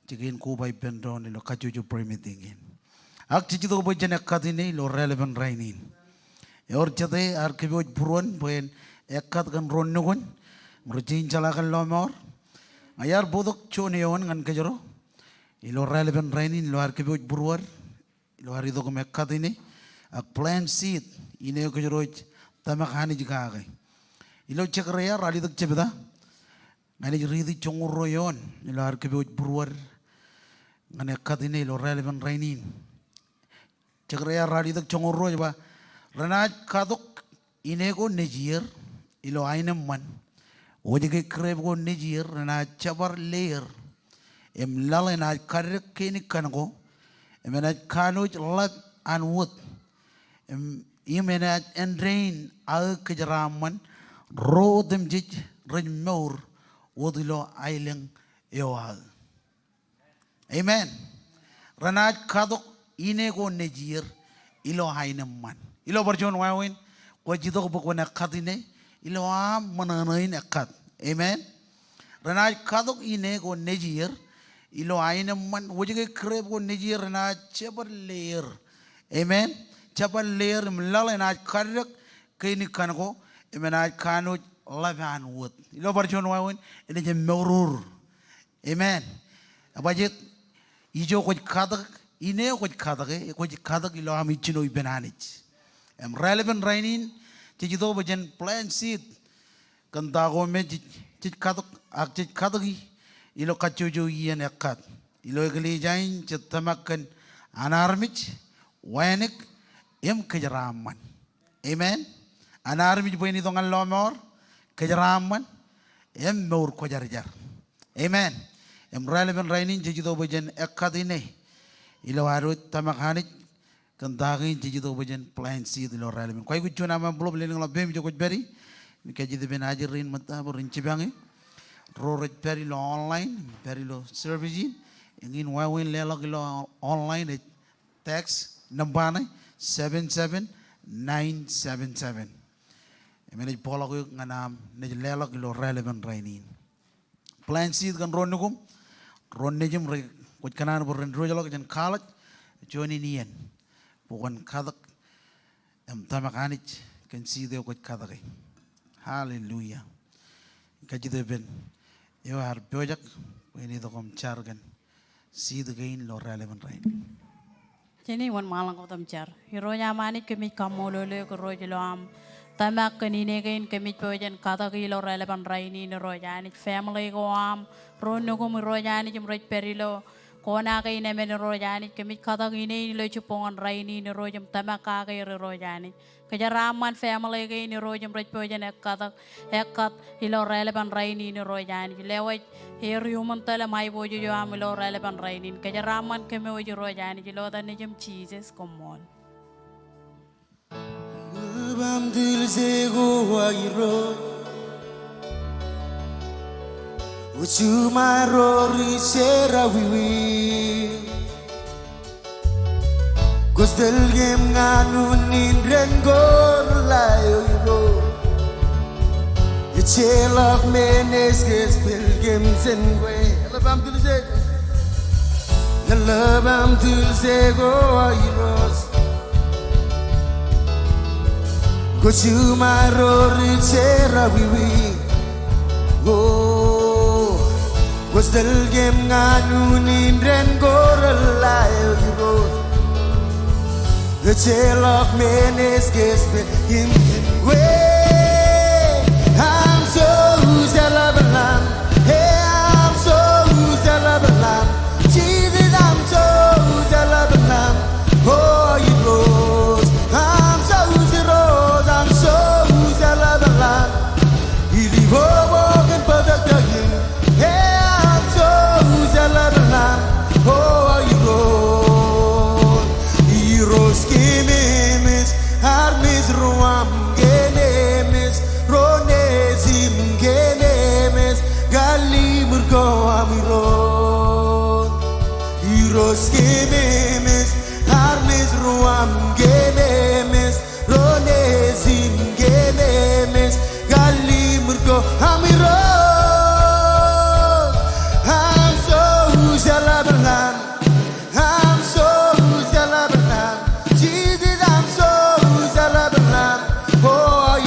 jej kein koba ippān doon ilo kajjojo prayer meeting in. Ak jej itok bwe jen ekkat ine ilo raelepen rainin. Ewōr jete ear kōpooj būruon bwe en ekkat kōn ro nukun im rej jañin jeḷā kōn lọmọọr. Ña iar bōktok juon eoon ñan kōjro ilo raelepen rainin ilo ad kōpooj būruod ilo ad itok im ekkat ine ak plant seed ine eo kōjro ej tōmak Anij kake. Ilo Jekaraia ralitōk jebta, ña ij riiti joñoul ruo eoon ilo ad kōpooj būruod ñan ekkat ine ilo raelepen rainin. Jekaraia ralitōk joñoul ruo ej ba, renaaj katok ine ko nejier ilo aenōṃṃan. Wōjke krep ko nejier renaaj jebar leer. Im laḷ enaaj kaddek kein ikan ko. Im enaaj kanooj ḷap an wōt. Im, im enaaj endein aō kōjeraaṃṃan ro otemjej rej mour wōt ilo aelōñ eo aō. Amen. Renaaj katok ine ko nejier ilo aenōṃṃan. Ilo bar juon wāween, kwōj itok bwe kwōn ekkat ine ilo aṃ ṃōṇōṇō in ekkat. Amen. Renaaj katok ine ko nejier ilo aenōṃṃan, wōjke krep ko nejier renaaj jebar leer. Amen. Jebar leer im laḷ enaaj kaddek kein ikan ko, im enaaj kanooj ḷap an wōt. Ilo bar juon wāween, enaaj emourur. Amen. Ebajjeet, ijo kwōj katak, ine kwōj katak, kwōj katak ilo aṃ ijjino ippān Anij. Im raelepen rainin, jej itok bwe jen plant seed kōn ta ko me jej, jej katak, ak jej kataki ilo kajjojo iien ekkat. Ilo eklejia in, jej tōmak kōn an armej, wānōk, im kōjeraaṃṃan. Amen. An armej bwe en itok ñan lọmọọr, kōjeraaṃṃan, im mour kwōjarjar. Amen. Im raelepen rainin jej itok bwe jen ekkat ine ilo ad wōj tōmak Anij kōn ta kein jej itok bwe jen plant seed ilo raelepen. Kwaikuj juon aṃ envelope lelōñḷọk peiṃ ijo kwōj pād ie. Im kajjitōk ippān ajri rein ṃōtta bwe ren jipañe. Ro rej pād ilo online, pād ilo service in. Eñin wāween leḷọk ilo online ej text nōṃba ṇe seven seven nine seven seven. Im enaaj bōkḷọk eok ñan aṃ naaj leḷọk ilo raelepen rainin. Plant seed kōn ro nukuṃ, ro nejūṃ rej, kwōj kōṇaan bwe ren diwōjḷọk jān college, juon in iien bwe kwōn katak im tōmak Anij kōn seed eo kwōj katake. Hallelujah. Kajjitōk ippān eo ear pojak bwe en itok im jar kōn seed kein ilo raelepen rainin. Jen wōnṃaanḷọk wōt im jar. Irooj aṃ Anij, kōmij kaṃṃoolol eok Irooj ilo aṃ tōmak kōn ine kein kōmij pojak in katak ilo raelepen rainin Irooj Anij. Family ko aṃ, ro nukuṃ Irooj Anij im rej pād ilo kona kein emān Irooj Anij. Kōmij katak ine in ilo jibboñōn rainin Irooj im tōmak kake er Irooj Anij. Kōjeraaṃṃan family kein Irooj im rej pojak in ekkatak, ekkat ilo raelepen rainin Irooj Anij. Lewōj er iuṃwin tōl im aiboojoj eo aṃ ilo raelepen rainin. Kōjeraaṃṃan kōm wōj Irooj Anij ilo etan Nejiṃ Jisōs, koṃṃool. Jeḷọk men ej kōjepel kōm jān kwe. Eḷap aṃ tilse. Eḷap aṃ tilse ko Irooj. Kwōj jiṃa ro ri jerọwiwi. O, kwōj tōl kōm ñan unin dān ko reḷḷā eo Irooj. Jeḷọk men ej kōjepel kōm jān kwe. Aṃ so ujeḷā peḷḷaṃ. Hey, aṃ so ujeḷā peḷḷaṃ. Jisōs, aṃ so ujeḷā peḷḷaṃ. O Irooj, aṃ so uj Irooj, aṃ so ujeḷā peḷḷaṃ. Ilibobo kōn bōtōktōkin. Hey, aṃ so ujeḷā peḷḷaṃ. O Irooj, Irooj kōm emes, armej ro aṃ kōm emes, ro nejim kōm emes, kallimur ko aṃ Irooj. Irooj kōm emes, armej ro aṃ kōm emes, ro nejim kōm emes, kallimur ko aṃ Irooj. Aṃ so ujeḷā peḷḷaṃ. Aṃ so ujeḷā peḷḷaṃ. Jisōs, aṃ so ujeḷā peḷḷaṃ. O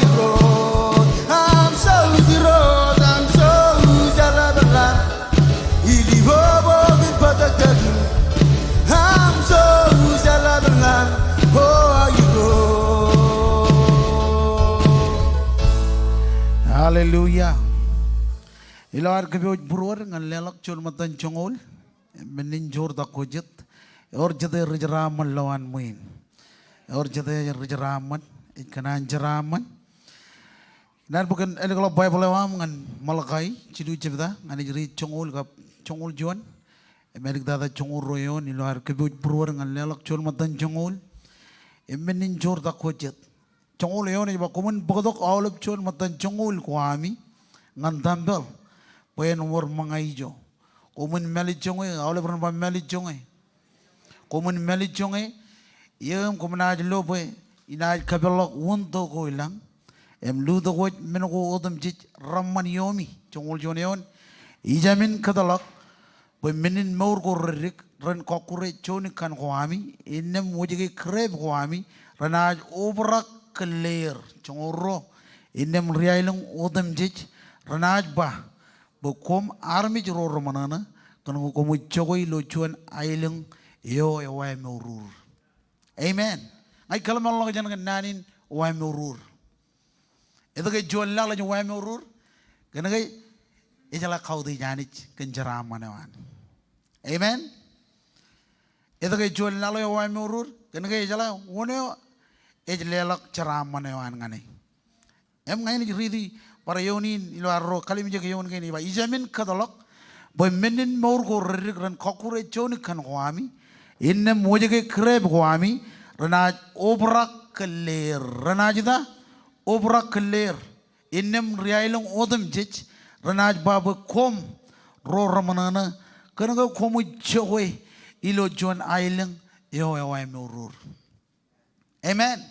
Irooj, aṃ so uj Irooj, aṃ so ujeḷā peḷḷaṃ. Ilibobo kōn bōtōktōkin. Aṃ so ujeḷā peḷḷaṃ. O Irooj. Hallelujah. Ilo ad kōpooj būruod ñan leḷọk juon ṃōttan joñoul im men in joortak ko jet. Ewōr jete ri jeraaṃṃan lowaan ṃwiin? Ewōr jete ri jeraaṃṃan? Ej kōṇaan jeraaṃṃan. Inaaj bōk ālikḷọk Baibōḷ eo aṃ ñan Malakai jilu jebta, ñan ij riit joñoul kab joñoul juon im āliktata joñoul ruo eoon ilo ad kōpooj būruod ñan leḷọk juon ṃōttan joñoul im men in joortak ko jet. Joñoul eoon ej ba, koṃwin bōktok aolep juon ṃōttan joñoul ko ami ñan tempel bwe en wōr ṃōñā ijo. Koṃwin mālij joñe, aolep ren ba mālij joñe. Koṃwin mālij joñe, im koṃ naaj lo bwe inaaj kapeḷḷọk wūntō ko ilañ im lutōkwōj men ko otemjej reṃṃan iomi. Joñoul juon eoon, ijemin kōtḷọk bwe men in mour ko reddik ren kọkkure juon ikkan ko ami, innām wōjke kūrep ko ami renaaj obrak kōn leer. Joñoul ruo, innām ri aelōñ otemjej renaaj ba bwe koṃ armej ro reṃōṇōṇō, kōn ke koṃij jokwe ilo juon aelōñ eo ewaemouruur. Amen. Ña ij kōḷmānḷọkjeṇ kōn naan in waemouruur. Etke juon laḷ ej waemouruur? Kōn ke ejeḷā kautiej Anij kōn jeraaṃṃan eo an. Amen. Etke juon laḷ eo waemouruur? Kōn ke ejeḷā wōn eo ej leḷọk jeraaṃṃan eo an ñan e. Im ña inaaj riiti bar eoon in ilo arro kalimjek eoon kein ej ba, ijemin kōtḷọk bwe men in mour ko reddik ren kọkkure juon ikkan ko ami, innām wōjke kūrep ko ami renaaj obrak kōn leer. Renaaj ita? Obrak kōn leer. Innām ri aelōñ otemjej renaaj ba bwe koṃ ro reṃōṇōṇō, kōn ke koṃij jokwe ilo juon aelōñ eo ewaemouruur. Amen.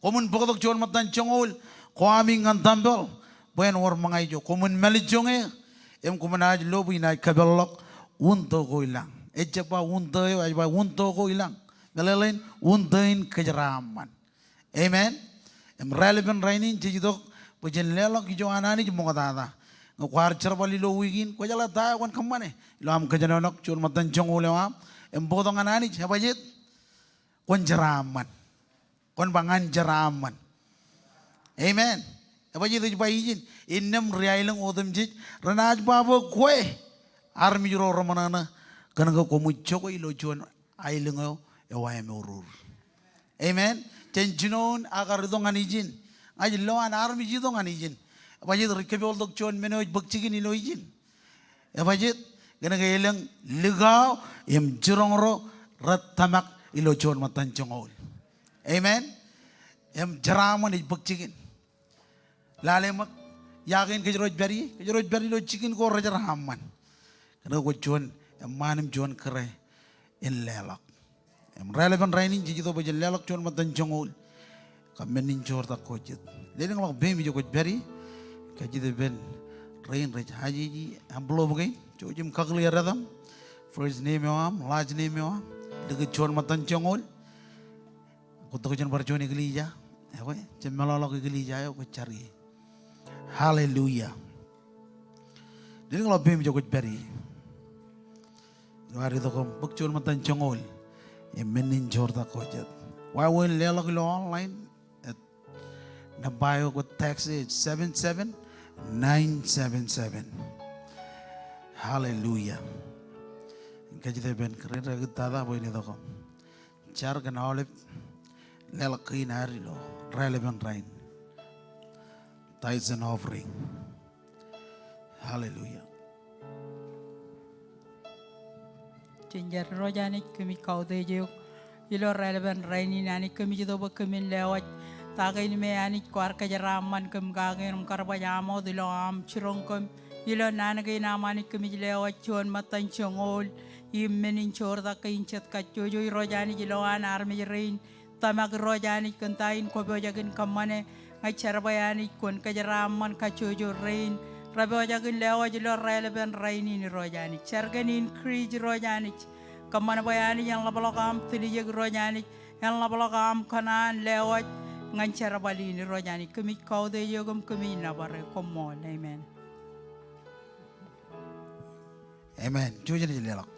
Koṃwin bōktok juon ṃōttan joñoul ko ami ñan tempel bwe en wōr ṃōñā ijo. Koṃwin mālij joñe im koṃ naaj lo bwe inaaj kapeḷḷọk wūntō ko ilañ. Ejjab ba wūntō eo, ej ba wūntō ko ilañ. Meḷeḷein, wūntō in kōjeraaṃṃan. Amen. Im raelepin rainin jej itok bwe jen leḷọk ijo an Anij ṃoktata. Ñe kwaar jerbal ilo wiik in, kwōjeḷā ta eo kwōn kōṃṃane ilo aṃ kōjenolọk juon ṃōttan joñoul eo aṃ im bōktok ñan Anij? Ebajjeet? Kwōn jeraaṃṃan. Kwōn ba ñan jeraaṃṃan. Amen. Ebajjeet? Ej ba ijin, innām ri aelōñ otemjej renaaj ba bwe kwe armej ro reṃōṇōṇō, kōn ke koṃij jokwe ilo juon aelōñ eo ewaemouruur. Amen. Jān jinoin aō kar itok ñan ijin, ña ij lo an armej itok ñan ijin. Ebajjeet? Ri kōpoḷtok juon men eo ej bōk jikin ilo ijin. Ebajjeet? Kōn ke elōñ likao im jiroñ ro rej tōmak ilo juon ṃōttan joñoul. Amen. Im jeraaṃṃan ej bōk jikin. Lale ṃōk, ia kein kōjro ej pād ie? Kōjro ej pād ilo jikin ko rejeraaṃṃan. Kōn ke kwōj juon eṃṃaan im juon kūre in leḷọk. Im raelepin rainin jej itok bwe jen leḷọk juon ṃōttan joñoul kab men in joortak ko jet. Lelōñḷọk peiṃ ijo kwōj pād ie. Kajjitōk ippān rein rej ajeje envelope kein. Jouj im kakōḷḷe etaṃ. First name eo aṃ, last name eo aṃ. Likūt juon ṃōttan joñoul. Kwōj tok jān bar juon eklejia. Ekwe, jab meḷọkḷọk eklejia eo kwōj jar ie. Hallelujah. Dān ḷọk peiṃ ijo kwōj pād ie. Ilo ad itok im bōk juon ṃōttan joñoul im men in joortak ko jet. Wāween leḷọk ilo online, nōṃba eo kwōj text e, seven seven nine seven seven. Hallelujah. Kajjitōk ippān kōrā in rekūttata bwe en itok im jar kōn aolep leḷọk kein ad ilo raelepen rainin. Tithes and offering. Hallelujah. Jen jar. Irooj Anij, kōmij kautiej eok ilo raelepen rainin. Anij, kōmij itok bwe kōmin lewōj ta kein me Anij kwaar kōjeraaṃṃan kōm kake im kar baj aṃ wōt ilo aṃ jiroñ kōm ilo naan kein aṃ. Anij, kōmij lewōj juon ṃōttan joñoul im men in joortak kein jet kajjojo, Irooj Anij, ilowaan armej rein. Tōmak Irooj Anij kōn ta in kwō pojak in kōṃṃane. Ña ij jar bwe Anij kwōn kōjeraaṃṃan kajjojo rein repojak in lewōj ilo raelepen rainin Irooj Anij. Jar kōn increase Irooj Anij. Kōṃṃan bwe Anij en ḷapḷọk aṃ tiljek Irooj Anij. En ḷapḷọk aṃ kōṇaan lewōj ñan jerbal in Irooj Anij. Kōmij kautiej eok im kōmij nōbar eok. Koṃṃool. Amen. Amen. Jouj im leḷọk.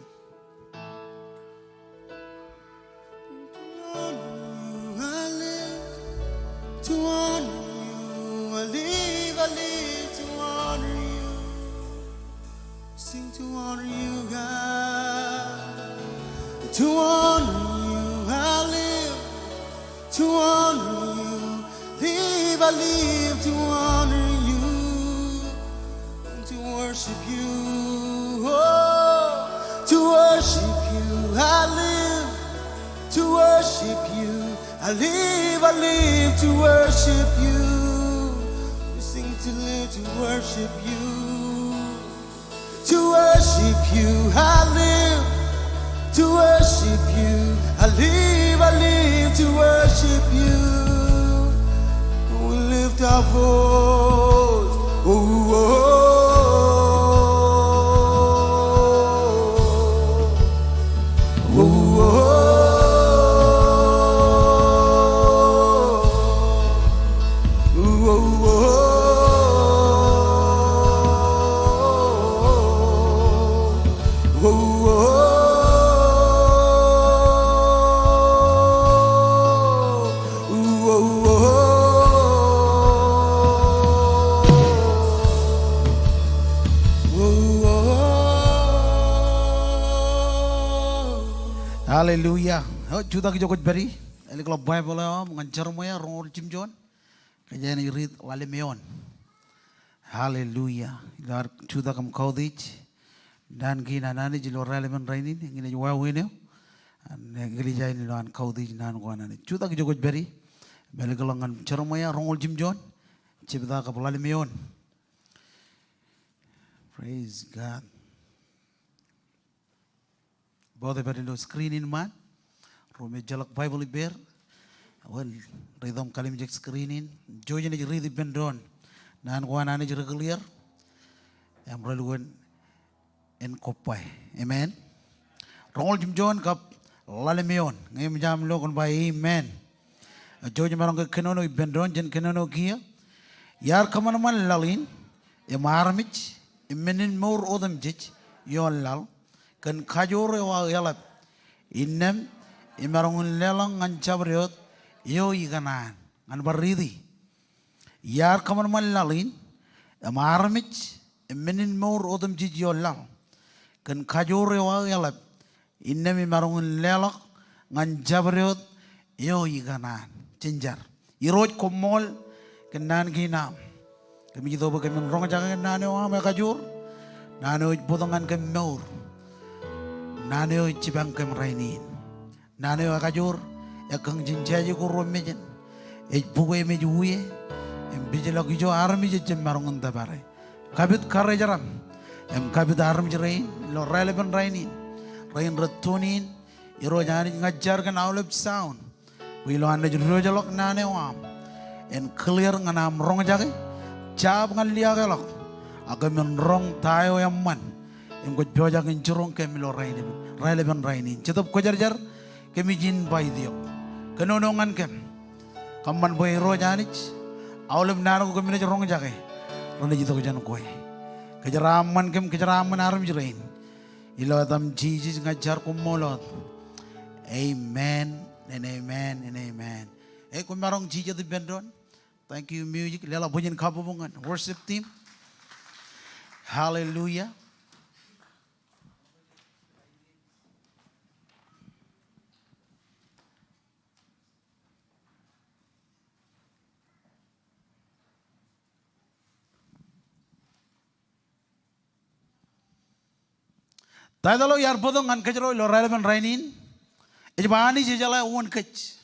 To honor you I live, to honor you I live, I live to honor you. Sing to honor you, God. To honor you I live, to honor you, live, I live to honor you, and to worship you, oh, to worship you, I live, to worship you, I live, I live to worship you, we sing to live to worship you. To worship you I live, to worship you I live, I live to worship you. We lift our voice. Oh, oh, oh. Hallelujah. O, jutak ijo kwōj pād ie. Ālikin Baibōḷ eo aṃ ñan Jeremaia roñoul jimjuon. Kōjeañ naaj riit ḷalem eoon. Hallelujah. Ilo ad jutak im kautiej naan kein an Anij ilo raelepen rainin, eñin ej wāween eo an eklejia in ilo an kautiej naan ko an Anij. Jutak ijo kwōj pād ie. Im ālikin ḷọk ñan Jeremaia roñoul jimjuon, jebta kab ḷalem eoon. Praise God. Bōtab ilo screen in ṃaan. Ro me ejjeḷọk Baibōḷ ippāer, well, rej itok im kalimjek screen in. Jouj im naaj riit ippān doon. Naan ko an Anij ri-clear im relukkuun en kobba e. Amen. Roñoul jimjuon kab ḷalem eoon. Ñe eṃōj aṃ lo kōn ba amen. Jouj im maroñ ke kōnono ippān doon, jen kōnono kiiō. Iar kōṃanṃan laḷ in, im armej, im men in mour otemjej ioon laḷ, kōn kajoor eo aō eḷap, innām imaroñ in leḷọk ñan jabdewōt eo ikōṇaan. Ñan bar riiti. Iar kōṃanṃan laḷ in, im armej, im men in mour otemjej ioon laḷ, kōn kajoor eo aō eḷap, innām imaroñ in leḷọk ñan jabdewōt eo ikōṇaan. Jen jar. Irooj, koṃṃool kōn naan kein aṃ. Kōmij itok bwe kōmin roñjake naan eo aṃ ekajoor, naan eo ej bōktok ñan kōm mour, naan eo ej jipañ kōm rainin. Naan eo ekajoor, ekkā jān jāje ko ruo mejān, ej bukwe im ej wie, im pejḷọk ijo armej ejjab maroñ in tōpare. Kapit karijeraṃ im kapit armej rein ilo raelepen rainin, rein rej tune in. Irooj Anij, ña ij jar kōn aolep sound bwe ilo an naaj diwōjḷọk naan eo aṃ, en clear ñan aṃ roñjake jab ñan liaakḷọk, ak kōmin roñ ta eo eṃṃan im kwōj pojak in jiroñ kōm ilo raelepen, raelepen rainin. Jetōb Kwōjarjar, kōmij invite eok. Kōnono ñan kōm. Kōṃṃan bwe Irooj Anij, aolep naan ko kōm naaj roñjake renaaj itok jān kwe. Kōjeraaṃṃan kōm, kōjeraaṃṃan armej rein. Ilo etaṃ Jisōs ña ij jar koṃṃool wōt. Amen and amen and amen. Ej, koṃ maroñ jijet ippān doon. Thank you, music. Leḷọk bwijin kabbokbok ñan worship team. Hallelujah. Taitōḷ eo iar bōktok ñan kōjro ilo raelepen rainin ej ba Anij ejeḷā wōn kōj.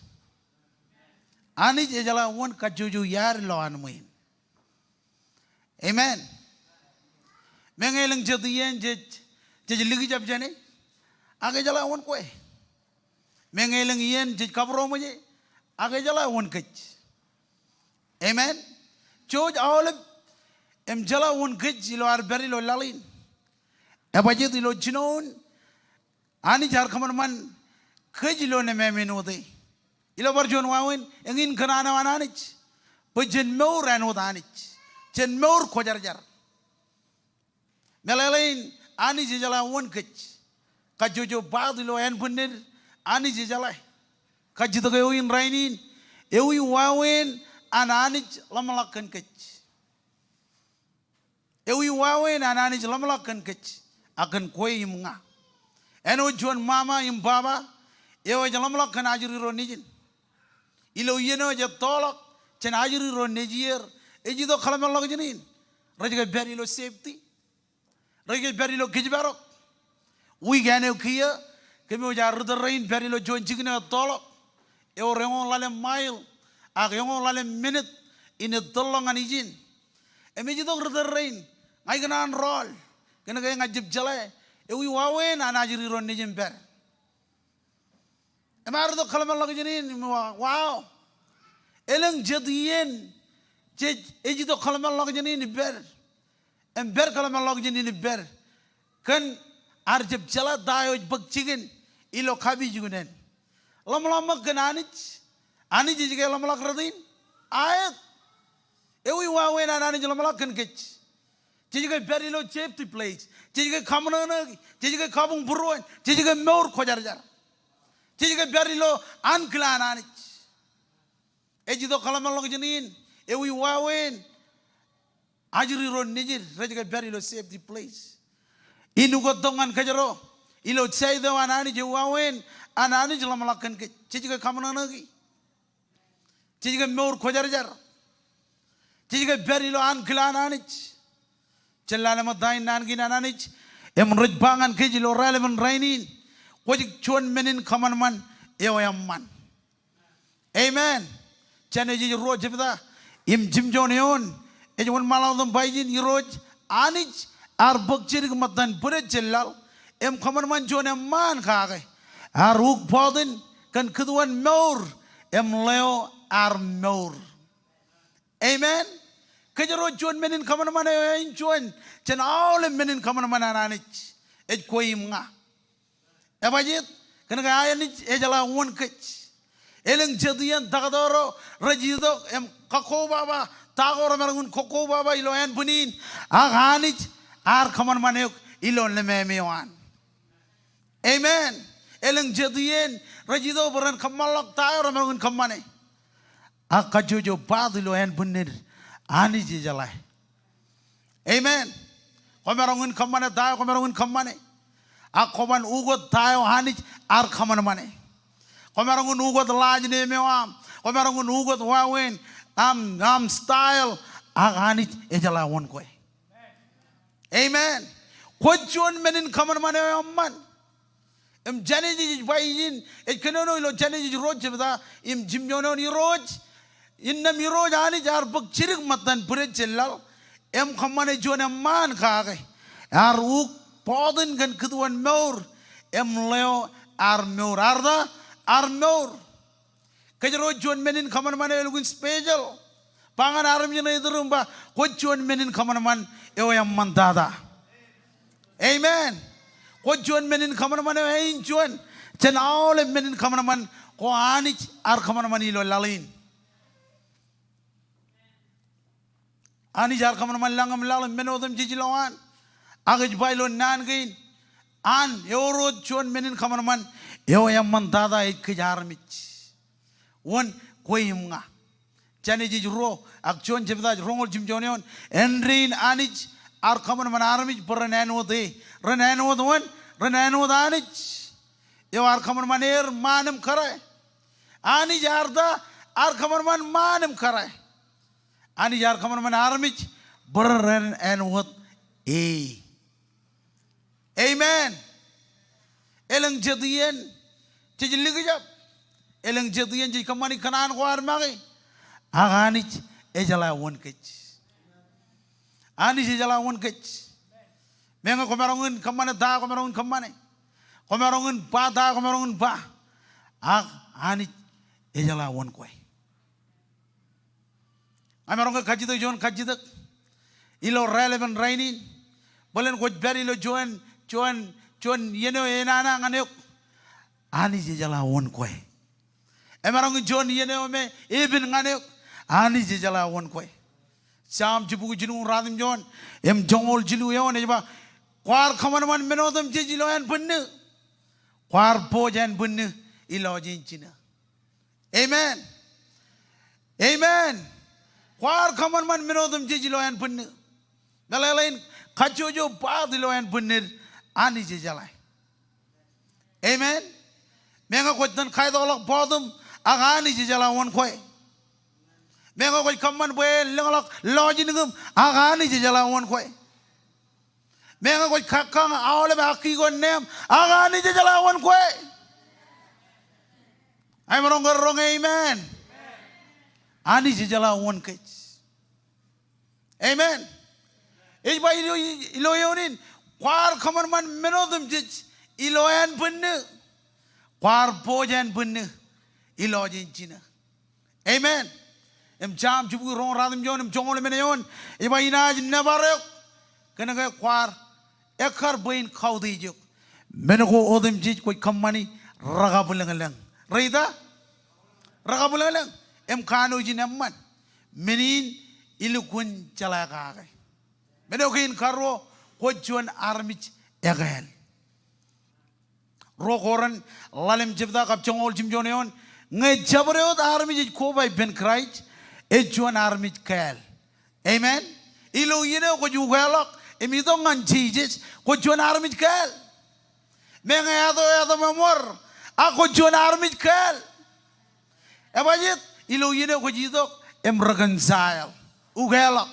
Anij ejeḷā wōn kajjojo iaad ilowaan ṃwiin. Amen. Meñe elōñ jet iien jej, jej likjab jāne, ak ejeḷā wōn kwe. Meñe elōñ iien jej kabūroṃōje, ak ejeḷā wōn kōj. Amen. Jouj aolep im jeḷā wōn kōj ilo ad pād ilo laḷ in. Ebajjeet ilo jinoin Anij ear kōṃanṃan kōj ilo nemāmein wōt e. Ilo bar juon wāween, eñin kōṇaan eo an Anij bwe jen mour āinwōt Anij, jen mour kwōjarjar. Meḷeḷein, Anij ejeḷā wōn kōj. Kajjojo part ilo ānbwinned, Anij ejeḷā. Kajjitōk eo in rainin, ewi wāween an Anij ḷōmṇak kōn kōj? Ewi wāween an Anij ḷōmṇak kōn kōj, ak kōn kwe im ña? Āinwōt juon ṃaṃa im baba eo ej ḷōmṇak kōn ajri ro nejin. Ilo iien eo ej ettoḷọk jān ajri ro nejier, ej itok kōḷmānḷọkjeṇ in rej ke pād ilo safety. Rej ke pād ilo kōjparok. Wiik āne kiiō, kōmwōj ar ri tōl rein pād ilo juon jikin eo ettoḷọk. Ewōr eñoul ḷalem mile, ak eñoul ḷalem minit in ettoḷọk ñan ijin. Im ej itok ri tōl rein, ña ikōṇaan rọọl, kōnke ña ij jab jeḷā ewi wāween an ajri ro nejin pād. Im ar itok kōḷmānḷọkjeṇ in, im wa-, wow. Elōñ jet iien jej, ej itok kōḷmānḷọkjeṇ in ippād. Im pād kōḷmānḷọkjeṇ in ippād. Kōn ar jab jeḷā ta eo ej bōk jikin ilo kapijuknen. Ḷōmṇak ṃōk kōn Anij, Anij ej ke ḷōmṇak rot in? Aet. Ewi wāween an Anij ḷōmṇak kōn kōj? Jej ke pād ilo safety place. Jej ke kaṃōṇōṇōki. Jej ke kabuñ būruon. Jej ke mour kwōjarjar. Jej ke pād ilo ankilaan Anij. Ej itok kōḷmānḷọkjeṇ in, ewi wāween ajri ro nejid rej ke pād ilo safety place. In ukōttok ñan kōjro, ilo side eo an Anij, ewi wāween an Anij ḷōmṇak kōn kōj? Jej ke kaṃōṇōṇōki. Jej ke mour kwōjarjar. Jej ke pād ilo ankilaan Anij. Jen lale ṃōttan naan kein an Anij im rej ba ñan kōj ilo raelepen rainin, kwōj juon men in kōṃanṃan eo eṃṃan. Amen. Jān ej ruo jebta im jimjuon eoon, ej wōnṃaanḷọk im ba ijin, Irooj Anij ear bōk jidik ṃōttan bwidej jān laḷ im kōṃanṃan juon eṃṃaan kake, ear uk bọtin kōn kūtuon mour im ḷeo ear mour. Amen. Kōjro juon men in kōṃanṃan eo ej juon jān aolep men in kōṃanṃan an Anij, ej kwe im ña. Ebajjeet? Kōnke Anij ejeḷā wōn kōj. Elōñ jet iien taktō ro rej itok im kakkobaba ta ko remaroñ in kakkobaba ilo ānbwin in, ak Anij ear kōṃanṃan eok ilo nemāmein eo an. Amen. Elōñ jet iien rej itok bwe ren kōṃṃanḷọk ta eo remaroñ in kōṃṃane. Ak kajjojo part ilo ānbwinned, Anij ejeḷā. Amen. Kwōmaroñ in kōṃṃane ta eo kwōmaroñ in kōṃṃane. Ak kwōban ukōt ta eo Anij ear kōṃanṃane. Kwōmaroñ in ukōt last name eo aṃ. Kwōmaroñ in ukōt wāween aṃ, aṃ style. Ak Anij ejeḷā wōn kwe. Amen. Kwōj juon men in kōṃanṃan eo eṃṃan. Im Jenesis ej ba ijin, ej kōnono ilo Jenesis ruo jebta im jimjuon eoon, Irooj, innām Irooj Anij ear bōk jidik ṃōttan bwidej jān laḷ im kōṃṃane juon eṃṃaan kake, ear uk bọtin kōn kūtuon mour im ḷeo ear mour. Ear ta? Ear mour. Kōjro juon men in kōṃanṃan eo elukkuun special. Ba ñan armej ṇe iturūṃ ba, kwōj juon men in kōṃanṃan eo eṃṃantata. Amen. Kwōj juon men in kōṃanṃan eo āinjuon jān aolep men in kōṃanṃan ko Anij ear kōṃanṃan ilo laḷ in. Anij ear kōṃanṃan lañ im laḷ im men otemjej ilowaan. Ak ej ba ilo naan kein, an ewōr wōt juon men in kōṃanṃan eo eṃṃantata ej kōj armej. Wōn kwe im ña. Jenesis ruo, ak juon jebta ej roñoul jimjuon eoon. Āindein Anij ear kōṃanṃan armej bwe ren āinwōt e. Ren āinwōt wōn, ren āinwōt Anij. Eo ear kōṃanṃan er ṃaan im kōrā. Anij ear ta, ear kōṃanṃan ṃaan im kōrā. Anij ear kōṃanṃan armej bwe ren āinwōt e. Amen. Elōñ jet iien jej likjab. Elōñ jet iien jej kōṃṃani kōṇaan ko ad make. Ak Anij ejeḷā wōn kōj. Anij ejeḷā wōn kōj. Meñe kwōmaroñ in kōṃṃane ta kwōmaroñ in kōṃṃane. Kwōmaroñ in ba ta kwōmaroñ in ba. Ak Anij ejeḷā wōn kwe. Ña maroñ ke kajjitōk juon kajjitōk ilo raelepen rainin. Bōlen kwōj pād ilo juon, juon, juon iien eo enana ñan eok, Anij ejeḷā wōn kwe. Emaroñ in juon iien eo me epen ñan eok, Anij ejeḷā wōn kwe. Sam jibukwi jilñuul ruatimjuon im joñoul jilu eoon ej ba, kwaar kōṃanṃan men otemjej ilo ānbwinnū. Kwaar poj ānbwinnū ilọjien jino. Amen. Amen. Kwaar kōṃanṃan men otemjej ilo ānbwinnū. Meḷeḷein kajjojo part ilo ānbwinnid, Anij ejeḷā. Amen. Meñe kwōj itōn kaitokḷọk bọọtum, ak Anij ejeḷā wōn kwe. Meñe kwōj kōṃṃan bwe en lōñḷọk lọjin kōm, ak Anij ejeḷā wōn kwe. Meñe kwōj kakkañ aolep akki ko neeṃ, ak Anij ejeḷā wōn kwe. Emaroñ ke roñ amen. Anij ejeḷā wōn kōj. Amen. Ej ba ilo, ilo eoon in, kwaar kōṃanṃan men otemjej ilo ānbwinnū. Kwaar poj ānbwinnū ilọjien jino. Amen. Im Sam jibukwi roñoul ruatimjuon im joñoul emān eoon ej ba, inaaj nōbar eok kōnke kwaar ekkar bwe in kautiej eok. Men ko otemjej kwōj kōṃṃani rekabwilōñlōñ. Reita? Rekabwilōñlōñ. Im kanooj in eṃṃan. Men in ilukkuun jeḷā kake. Men eo kein karuo, kwōj juon armej ekāāl. Ruo Korint ḷalem jebta kab joñoul jimjuon eoon, ñe jabdewōt armej ej koba ippān Kraist, ej juon armej kāāl. Amen. Ilo iien eo kwōj ukeḷọk im itok ñan Jisōs, kwōj juon armej kāāl. Meñe eto etam eṃor, ak kwōj juon armej kāāl. Ebajeet? Ilo iien eo kwōj itok im reconcile, ukeḷọk.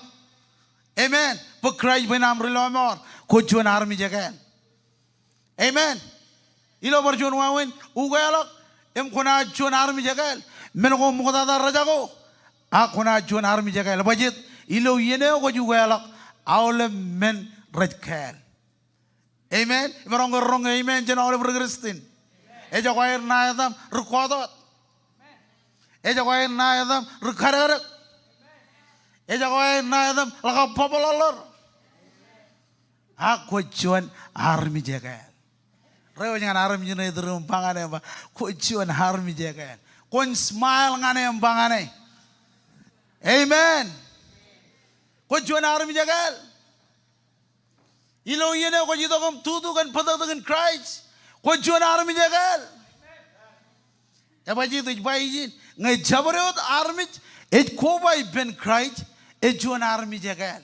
Amen. Bwe Kraist bwe en aṃ ri lọmọọr, kwōj juon armej ekāāl. Amen. Ilo bar juon wāween, ukeḷọk im kwōnaaj juon armej ekāāl. Men ko ṃoktata rejako, ak kwōnaaj juon armej ekāāl. Ebajeet? Ilo iien eo kwōj ukeḷọk, aolep men rej kāāl. Amen. Imaroñ ke roñ amen jān aolep ri Kristian. Ejako aer ṇa etaṃ ri kọọtọọt. Ejako aer ṇa etaṃ ri kadekdek. Ejako aer ṇa etaṃ ḷọk bōbḷọḷḷọr. Ak kwōj juon armej ekāāl. Reiwōj ñan armej ṇe iturūṃ im ba ñan e, ba, kwōj juon armej ekāāl. Kwōn smile ñan e im ba ñan e, amen. Kwōj juon armej ekāāl. Ilo iien eo kwōj itok im tutu kōn bōtōktōkin Kraist, kwōj juon armej ekāāl. Ebajeet? Ej ba ijin, ñe jabdewōt armej ej koba ippān Kraist, ej juon armej ekāāl.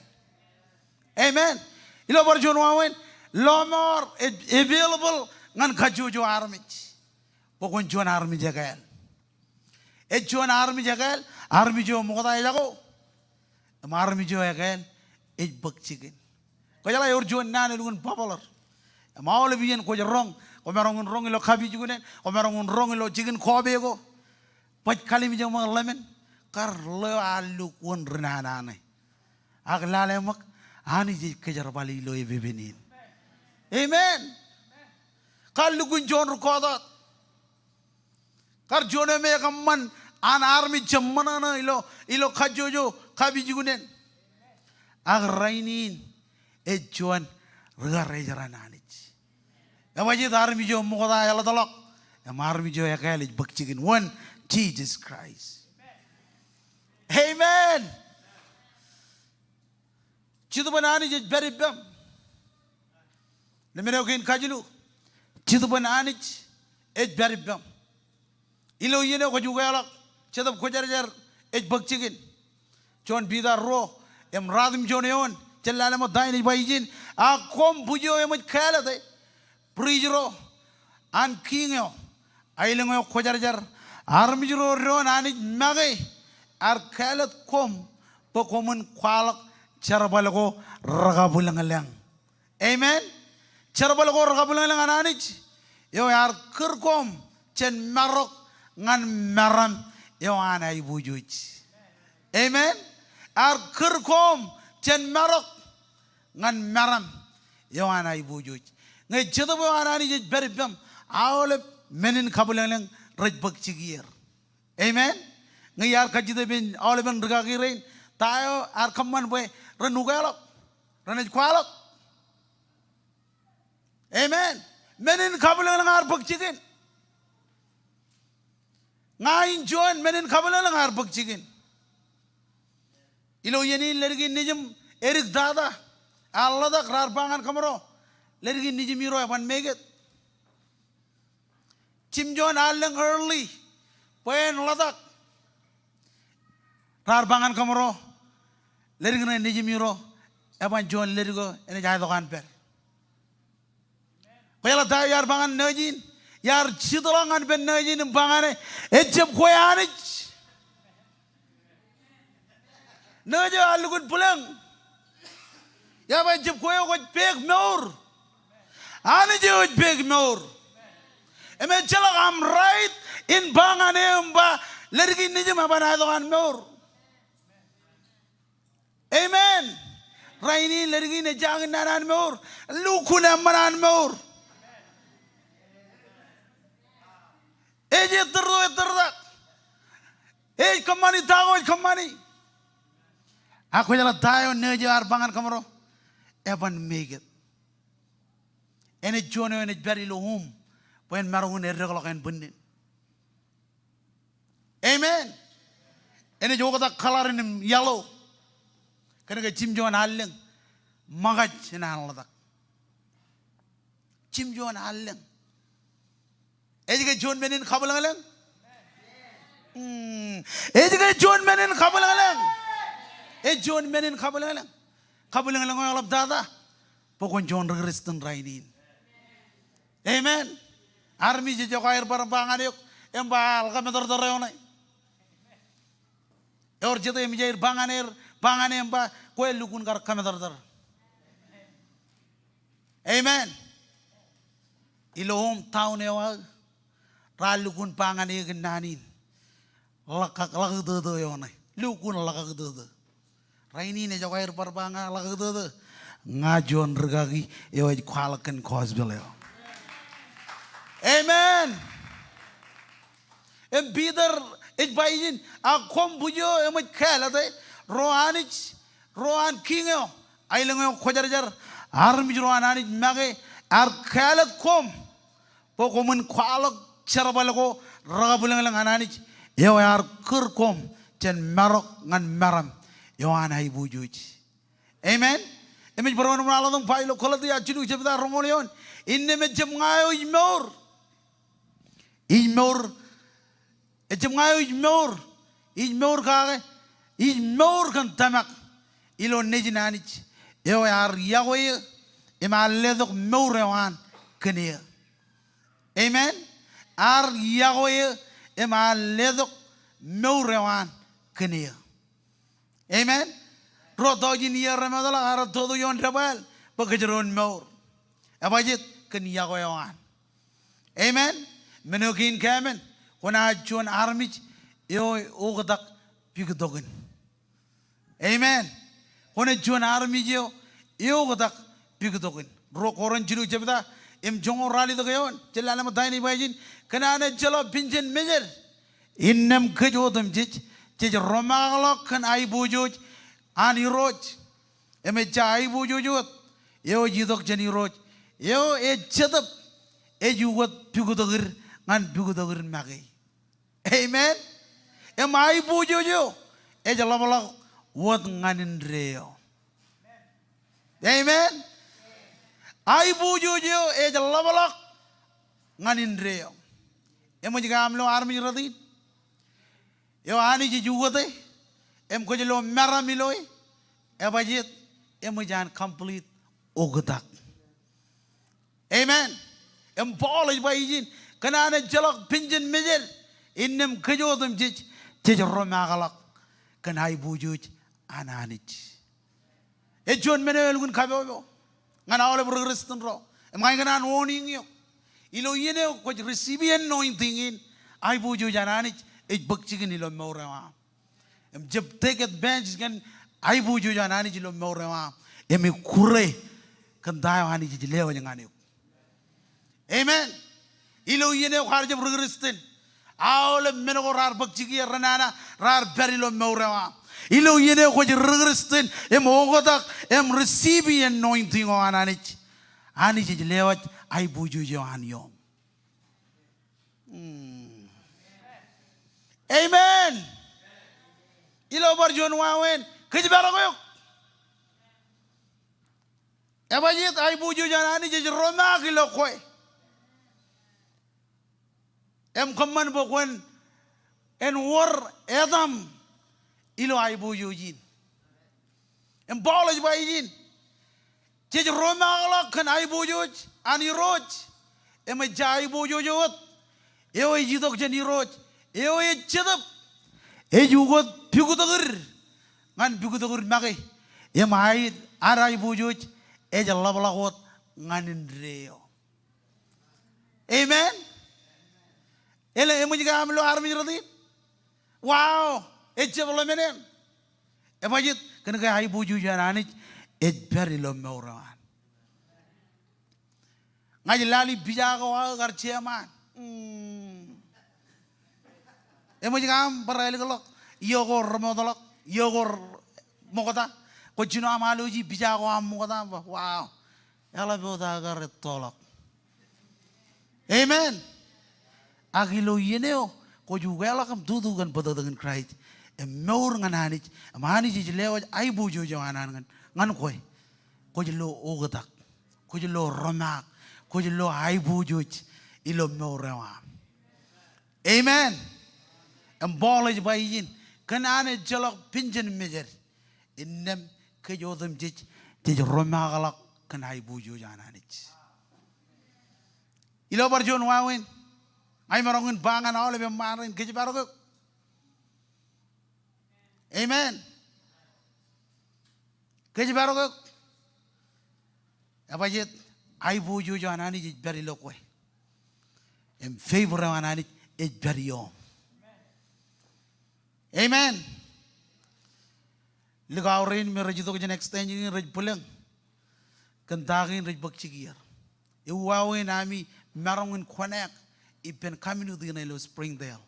Amen. Ilo bar juon wāween, lọmọọr ej available ñan kajjojo armej. Bwe kwōn juon armej ekāāl. Ej juon armej ekāāl, armej eo ṃokta ejako. Im armej eo ekāāl ej bōk jikin. Kwōjeḷā ewōr juon naan elukkuun popular. Im aolep iien kwōj roñ, kwōmaroñ in roñ ilo kapijuknen, kwōmaroñ in roñ ilo jikin kọọpe ko. Baj kallimjek ṃōk ḷemān, kar ḷeo ear lukkuun ri nana ṇe. Ak lale ṃōk, Anij ej kōjerbale ilo epepen in. Amen. Kar lukkuun juon ri kọọtọọt. Kar juon eo me ekōṃṃan an armej jab ṃōṇōṇō ilo, ilo kajjojo kapijuknen. Ak rainin ej juon ri-karijeran Anij. Ebajjeet armej eo ṃokta eḷḷọk, im armej eo ekāāl ej bōk jikin wōn? Jisōs Kraist. Amen. Jetōb an Anij ej pād ippaṃ. Lemān eo kein kajilu, Jetōb an Anij ej pād ippaṃ. Ilo iien eo kwōj ukeḷọk, Jetōb Kwōjarjar ej bōk jikin. Juon Piter ruo im ruatimjuon eoon, jen lale ṃōk ta in ej ba ijin. Ak koṃ bwij eo eṃōj kāālōte, priest ro an Kiiñ eo, aelōñ eo kwōjarjar, armej ro doon Anij make, ear kāālōt koṃ bwe koṃwin kwaḷọk jerbal ko rekabwilōñlōñ. Amen. Jerbal ko rekabwilōñlōñ an Anij eo ear kūr koṃ jān marok ñan meram eo an aiboojoj. Amen. Ear kūr koṃ jān marok ñan meram eo an aiboojoj. Ñe Jetōb eo an Anij ej pād ippaṃ, aolep men in kabwilōñlōñ rej bōk jikier. Amen. Ñe iar kajjitōk ippān aolepen rikaki rein, ta eo ear kōṃṃan bwe ren ukeḷọk, renaaj kwaḷọk? Amen. Men in kabwilōñlōñ ear bōk jikin. Ña in juon men in kabwilōñlōñ ear bōk jikin. Ilo iien in leddik in nejiṃ edik tata, ear ḷotak, raar ba ñan kōṃro, leddik in nejiṃ ro eban make it. Jimjuon allōñ early bwe en ḷotak, raar ba ñan kōṃro, leddik ṇe nejiṃ ro eban juon leddik eo enaaj aetok an pād. Kwōjeḷā ta eo iar ba ñan nurse in? Iar jitḷọk ñan ippān nurse in im ba ñan e, ejjab kwe Anij. Nurse eo ear lukkuun bwilōñ. Iar ba, ejjab kwe eo kwōj peek mour. Anij eo ej peek mour. Im ejjeḷọk aṃ right in ba ñan e im ba, leddik in nejiṃ eban aetok an mour. Amen. Rainin leddik in ejjañin naan an mour. Lukkuun eṃṃan an mour. Ej ettōr tok ettōr tok. Ej kōṃṃani ta ko ej kōṃṃani. Ak kwōjeḷā ta eo nurse eo ear ba ñan kōṃro? Eban make it. Enaaj juon eo enaaj pād ilo home bwe en maroñ in eddekḷọk ānbwinnin. Amen. Enaaj oktak color in im yellow. Kōnke jimjuon allōñ ṃōkaj enaaj ḷotak. Jimjuon allōñ. Ej ke juon men in kabwilōñlōñ? Hmm. Ej ke juon men in kabwilōñlōñ? Ej juon men in kabwilōñlōñ. Kabwilōñlōñ eo eḷap tata bwe kwōn juon ri-Kristian rainin. Amen. Armej ejako aer bar ba ñan eok im ba, al kōmōtōrtōr eo ṇe. Ewōr jete eṃōj aer ba ñan er, ba ñan e im ba, kwe lukkuun kar kōmōtōrtōr. Amen. Ilo hometown eo aō, raar lukkuun ba ñan eō kōn naan in, ḷak, ḷak itoto eo ṇe. Lukkuun ḷak itoto. Rainin ejako aer bar ba ña ḷak itoto. Ña juon rikaki eo ej kwaḷọk kōn gospel eo. Amen. Im Piter ej ba ijin, ak koṃ bwij eo eṃōj kāālōte, ro Anij, ro an Kiiñ eo, aelōñ eo kwōjarjar, armej ro an Anij make, ear kāālōt koṃ bwe koṃwin kwaḷọk jerbal ko rekabwilōñlōñ an Anij eo ear kūr koṃ jān marok ñan meram eo an aiboojoj. Amen. Im ej barāinwōt im ḷotak ilo Galetia jilu jebta roñoul eoon. Innām ejjab ña eo ij mour. Ij mour. Ejjab ña eo ij mour. Ij mour kake, ij mour kōn tōmak ilo nejin Anij eo ear iọkwe eō im ear letok mour eo an kōn eō. Amen. Ear iọkwe eō im ear letok mour eo an kōn eō. Amen. Ruo taujin iiō remootḷọk ear toto ioon debwāāl bwe kōjro en mour. Ebajjeet? Kōn iọkwe eo an. Amen. Men eo kein kāmen, kwōnaaj juon armej eo eoktak piktokin. Amen. Kwōnaaj juon armej eo eoktak piktokin. Ruo Korint jilu jebta im joñoul ralitōk eoon, jen lale ṃōk ta in ej ba ijin, kōn an ejjeḷọk pinjen mejed, innām kōj otemjej, jej romaakḷọk kōn aiboojoj an Irooj, im ejja aiboojoj wōt eo ej itok jān Irooj, eo ej Jetōb, ej ukōt pukotōkid ñan pukotōkid make. Amen. Im aiboojoj eo ej ḷapḷọk wōt ñan indeeo. Amen. Aiboojoj eo ej ḷapḷọk ñan indeeo. Eṃōj ke aṃ lo armej rot in eo Anij ej ukōte im kwōj lo meram ilo e? Ebajeet, eṃōj an complete oktak. Amen. Im Paul ej ba ijin, kōn an ejjeḷọk penjen mejed, innām kōj otemjej jej romaakḷọk kōn aiboojoj an Anij. Ej juon men eo elukkuun kapopo ñan aolep ri Kristian ro. Im ña ikōṇaan warning eok. Ilo iien eo kwōj receive anointing in, aiboojoj an Anij ej bōk jikin ilo mour eo aṃ. Im jab take advantage kōn aiboojoj an Anij ilo mour eo aṃ. Im ikkure kōn ta eo Anij ej lewōj ñan eok. Amen. Ilo iien eo kwaar jab ri Kristian, aolep men ko raar bōk jikier renana raar pād ilo mour eo aṃ. Ilo iien eo kwōj ri Kristian im oktak im receive anointing eo an Anij, Anij ej lewōj aiboojoj eo an iom. Hmm. Amen. Ilo bar juon wāween, kōjparok eok. Ebajeet, aiboojoj an Anij ej romaak ilo kwe. Im kōṃṃan bwe kwōn, en wōr etaṃ ilo aiboojoj in. Im Paul ej ba ijin, jej romaakḷọk kōn aiboojoj an Irooj, im ejja aiboojoj eo wōt eo ej itok jān Irooj, eo ej Jetōb, ej ukōt pukotōkid ñan pukotōkid make, im ad, ad aiboojoj ej ḷapḷọk wōt ñan indeeo. Amen. Elōñ, eṃōj ke aṃ lo armej rot in? Wow, ejjab ḷōmṇak. Ebajeet, kōnke aiboojoj an Anij ej pād ilo mour eo an. Ña ij lale pija ko aō kar jeṃaan. Hmm. Eṃōj ke aṃ bar ālikḷọk iiō ko remootḷọk, iiō ko ṃokta, kwōj jino aṃ aloji pija ko aṃ ṃokta, ba, wow, eḷap wōt aō kar ettoḷọk. Amen. Ak ilo iien eo kwōj ukeḷọk im tutu kōn bōtōktōkin Kraist im mour ñan Anij, im Anij ej lewōj aiboojoj eo an ñan, ñan kwe, kwōj lo oktak, kwōj lo romaak, kwōj lo aiboojoj ilo mour eo aṃ. Amen. Im Paul ej ba ijin, kōn an ejjeḷọk penjen mejed, innām kōj otemjej jej romaakḷọk kōn aiboojoj an Anij. Ilo bar juon wāween, ña imaroñ in ba ñan aolep eṃṃaan rein, kōjparok eok. Amen. Kōjparok eok. Ebajeet, aiboojoj eo an Anij ej pād ilo kwe. Im favor eo an Anij ej pād ioōm. Amen. Likao rein me rej itok jān extension in rej bwilōñ kōn ta kein rej bōk jikier. Ewi wāween ami maroñ in connect ippān community ṇe ilo Springdale?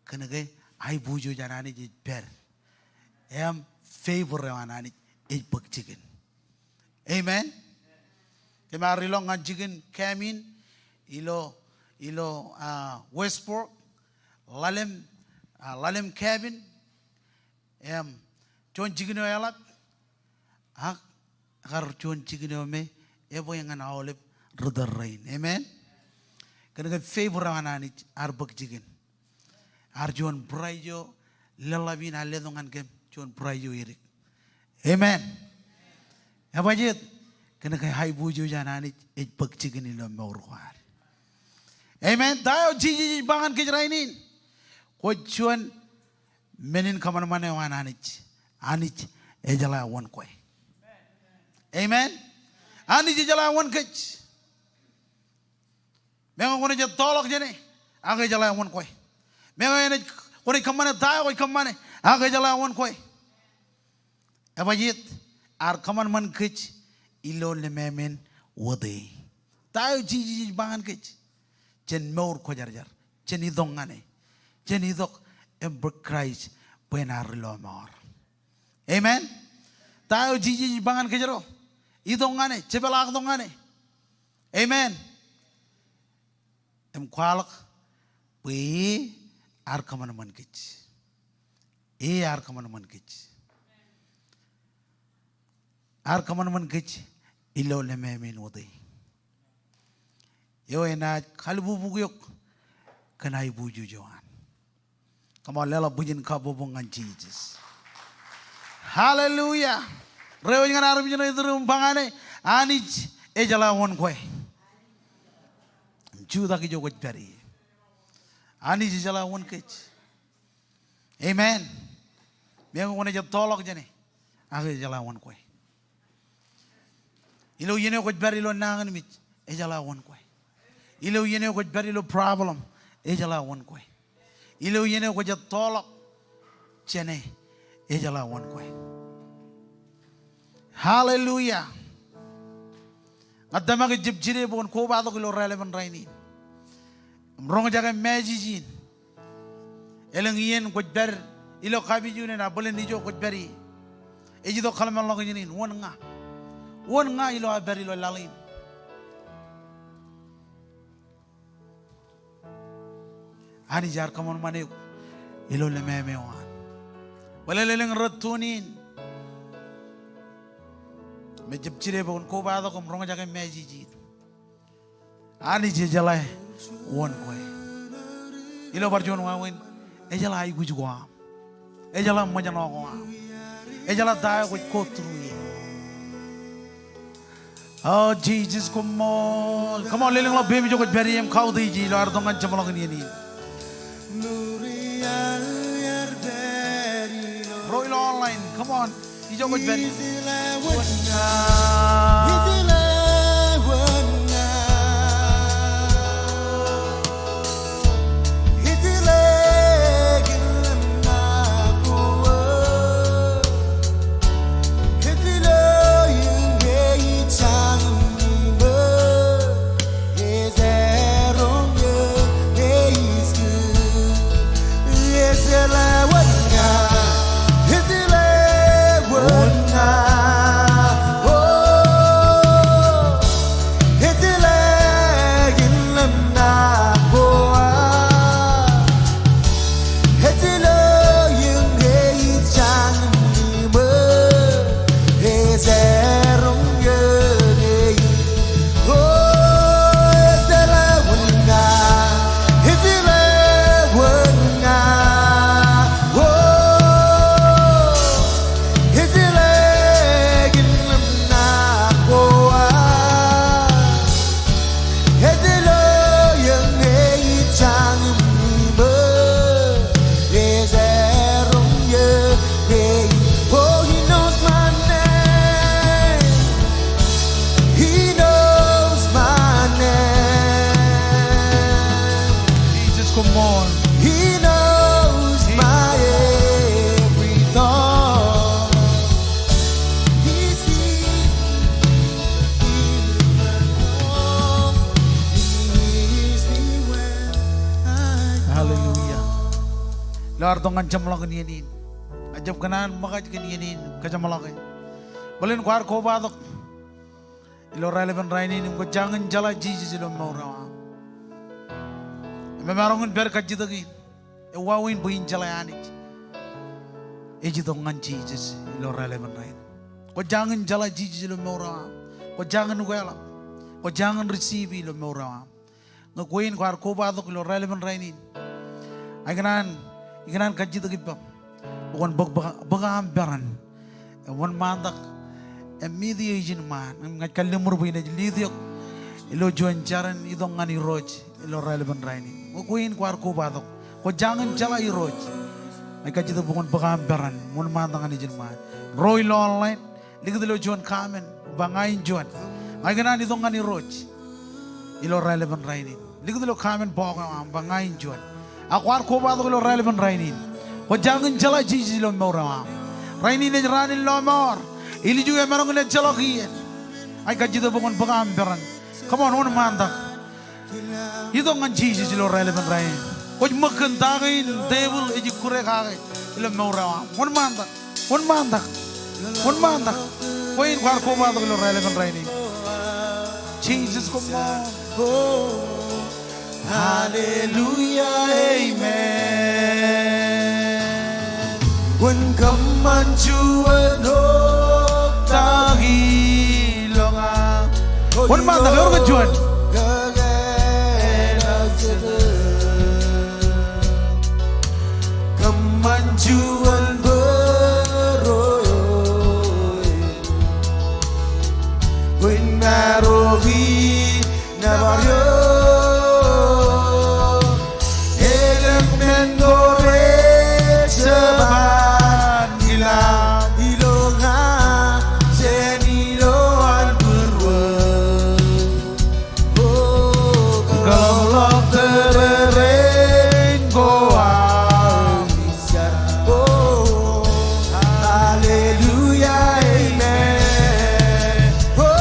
Kōnke aiboojoj an Anij ej pād im favor eo an Anij ej bōk jikin. Amen. Kōm ar ilọk ñan jikin cabin ilo, ilo, ah, Westport, ḷalem, ah, ḷalem cabin, im juon jikin eo eḷap, ak ekar juon jikin eo me ebwe ñan aolep ri tōl rein. Amen. Kōnke favor eo an Anij ear bōk jikin. Ear juon price eo, leḷḷap in ear letok ñan kōm, juon price eo edik. Amen. Ebajeet, kōnke aiboojoj an Anij ej bōk jikin ilo mour ko ad. Amen. Ta eo Jisōs ej ba ñan kōj rainin? Kwōj juon men in kōṃanṃan eo an Anij. Anij ejeḷā wōn kwe. Amen. Anij ejeḷā wōn kōj. Meñe kwōnaaj ettoḷọk jāne, ak ejeḷā wōn kwe. Meñe enaaj, kwōnaaj kōṃṃane ta eo kwōj kōṃṃane, ak ejeḷā wōn kwe. Ebajeet, ear kōṃanṃan kōj ilo lemāmein wōt e. Ta eo Jisōs ej ba ñan kōj? Jen mour kwōjarjar, jen itok ñan e, jen itok im bōk Kraist bwe en ad ri lọmọọr. Amen. Ta eo Jisōs ej ba ñan kōjro? Itok ñan e, jepeḷaaktok ñan e. Amen. Im kwaḷọk bwe e ear kōṃanṃan kōj. E ear kōṃanṃan kōj. Ear kōṃanṃan kōj ilo lemāmein wōt e. Eo enaaj kalbubuk eok kōn aiboojoj eo an. Come on, leḷọk bwijin kabbokbok ñan Jisōs. Hallelujah. Reiwōj ñan armej ṇe iturūṃ im ba ñan e, Anij ejeḷā wōn kwe. Jutak ijo kwōj pād ie. Anij ejeḷā wōn kōj. Amen. Meñe kwōnaaj ettoḷọk jān e, ak ejeḷā wōn kwe. Ilo iien eo kwōj pād ilo nañinmej, ejeḷā wōn kwe. Ilo iien eo kwōj pād ilo problem, ejeḷā wōn kwe. Ilo iien eo kwōj ettoḷọk jān e, ejeḷā wōn kwe. Hallelujah. Ña itōmak ijab jide bwe kwōn kobatok ilo raelepen rainin im roñjake message in. Elōñ iien kwōj pād ilo kapijuknen, a bōlen ijo kwōj pād ie. Ej itok kōḷmānḷọkjeṇ in, wōn ña? Wōn ña ilo aō pād ilo laḷ in? Anij ear kōṃanṃan eok ilo lemāmein eo an. Bōlen elōñ rej tune in im ejab jide bwe kwōn kobatok im roñjake message in. Anij ejeḷā wōn kwe. Ilo bar juon wāween, ejeḷā aikuj ko aṃ. Ejeḷā ṃōjṇọ ko aṃ. Ejeḷā ta eo kwōj go through ie. O Jisōs, koṃṃool. Come on, lelōñḷọk peiṃ ijo kwōj pād ie im kautiej e ilo ad itok ñan jeṃḷọkin iien in. Ro ilo online, come on. Ijo kwōj pād ie. Oh, he knows my name. He knows my name. Jesus, come on. He knows my every thought. He sees me, he knows me when I Hallelujah. Ilo ad itok ñan jeṃḷọkin iien in, ij jab kōṇaan ṃōkaj kōn iien in im kōjeṃḷọke. Bōlen kwaar kobatok ilo raelepen rainin im kwō jañin jeḷā Jisōs ilo mour eo aṃ. Im emaroñ in pād kajjitōk in, ewāween bwe in jeḷā Anij. Ej itok ñan Jisōs ilo raelepen rainin. Kwō jañin jeḷā Jisōs ilo mour eo aṃ. Kwō jañin ukeḷọk. Kwō jañin receive ilo mour eo aṃ. Ñe kwe in kwaar kobatok ilo raelepen rainin, ikōṇaan, ikōṇaan kajjitōk ippaṃ bwe kwōn bōk, bōk, bōk aṃ peran im wōnṃaantak im meet e ijin ṃaan. Im ña ij kalliṃur bwe inaaj lead eok ilo juon jar in itok ñan Irooj ilo raelepen rainin. Ñe kwe in kwaar kobatok, kwō jañin jeḷā Irooj, ña ij kajjitōk bwe kwōn bōk aṃ peran im wōnṃaantak ñan ijin ṃaan. Ro ilo online, likūt ilo juon comment, ba ña in juon. Ña ikōṇaan itok ñan Irooj ilo raelepen rainin. Likūt ilo comment box eo aṃ, ba ña in juon. Ak kwaar kobatok ilo raelepen rainin, kwō jañin jeḷā Jisōs ilo mour eo aṃ. Rainin ej raan in lọmọọr. Ilju emaroñ in ejjeḷọk iien. Ña ij kajjitōk bwe kwōn bōk aṃ peran. Come on, wōnṃaantak. Itok ñan Jisōs ilo raelepen rainin. Kwōj ṃōk kōn ta kein devil ej ikkure kake ilo mour eo aṃ. Wōnṃaantak. Wōnṃaantak. Wōnṃaantak. Kwe in kwaar kobatok ilo raelepen rainin. Jisōs, koṃṃool. Hallelujah, amen. Kwōn kōṃṃan juon oktak ilọk aṃ. Wōnṃaantak, ewōr kōn juon. Kōṃṃan juon bōro eo. Kwōn maroñ in nōbar eok. Elōñ men ko rej jab an ila ilo ña jān ilowaan būruō. O, kaḷapḷọk tōpar rein ko aō. O, hallelujah, amen.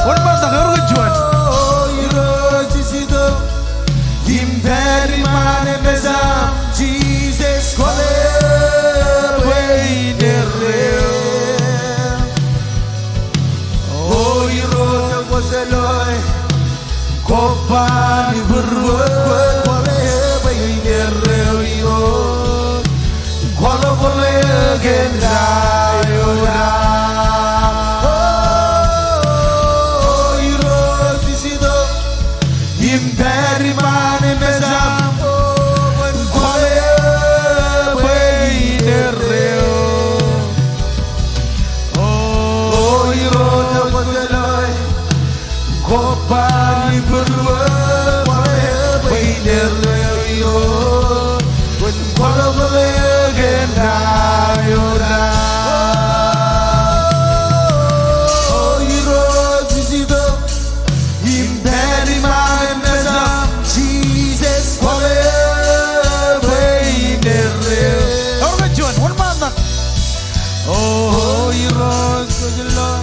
Wōnṃaantak, ewōr kōn juon. O, Irooj ij itok im pād iṃaan im mejaṃ, Jisōs, kwōle bwe in erreo. O Irooj, kwōj loe. Kobban būruō, kwōle bwe in erreo Irooj. Kwōle bwe in erreo Irooj. O Irooj, ij itok im pād iṃaan im mejaṃ. Kwōle bwe in erreo. O Irooj, kwōj loe. Kobban būruō, kwōle bwe in erreo Irooj. Kwōn kwōlkwōle kōn ta eo raar. O Irooj, ij itok im pād iṃaan im mejaṃ, Jisōs, kwōle bwe in erreo. Ewōr kōn juon, wōnṃaantak. O Irooj, kwōj loe.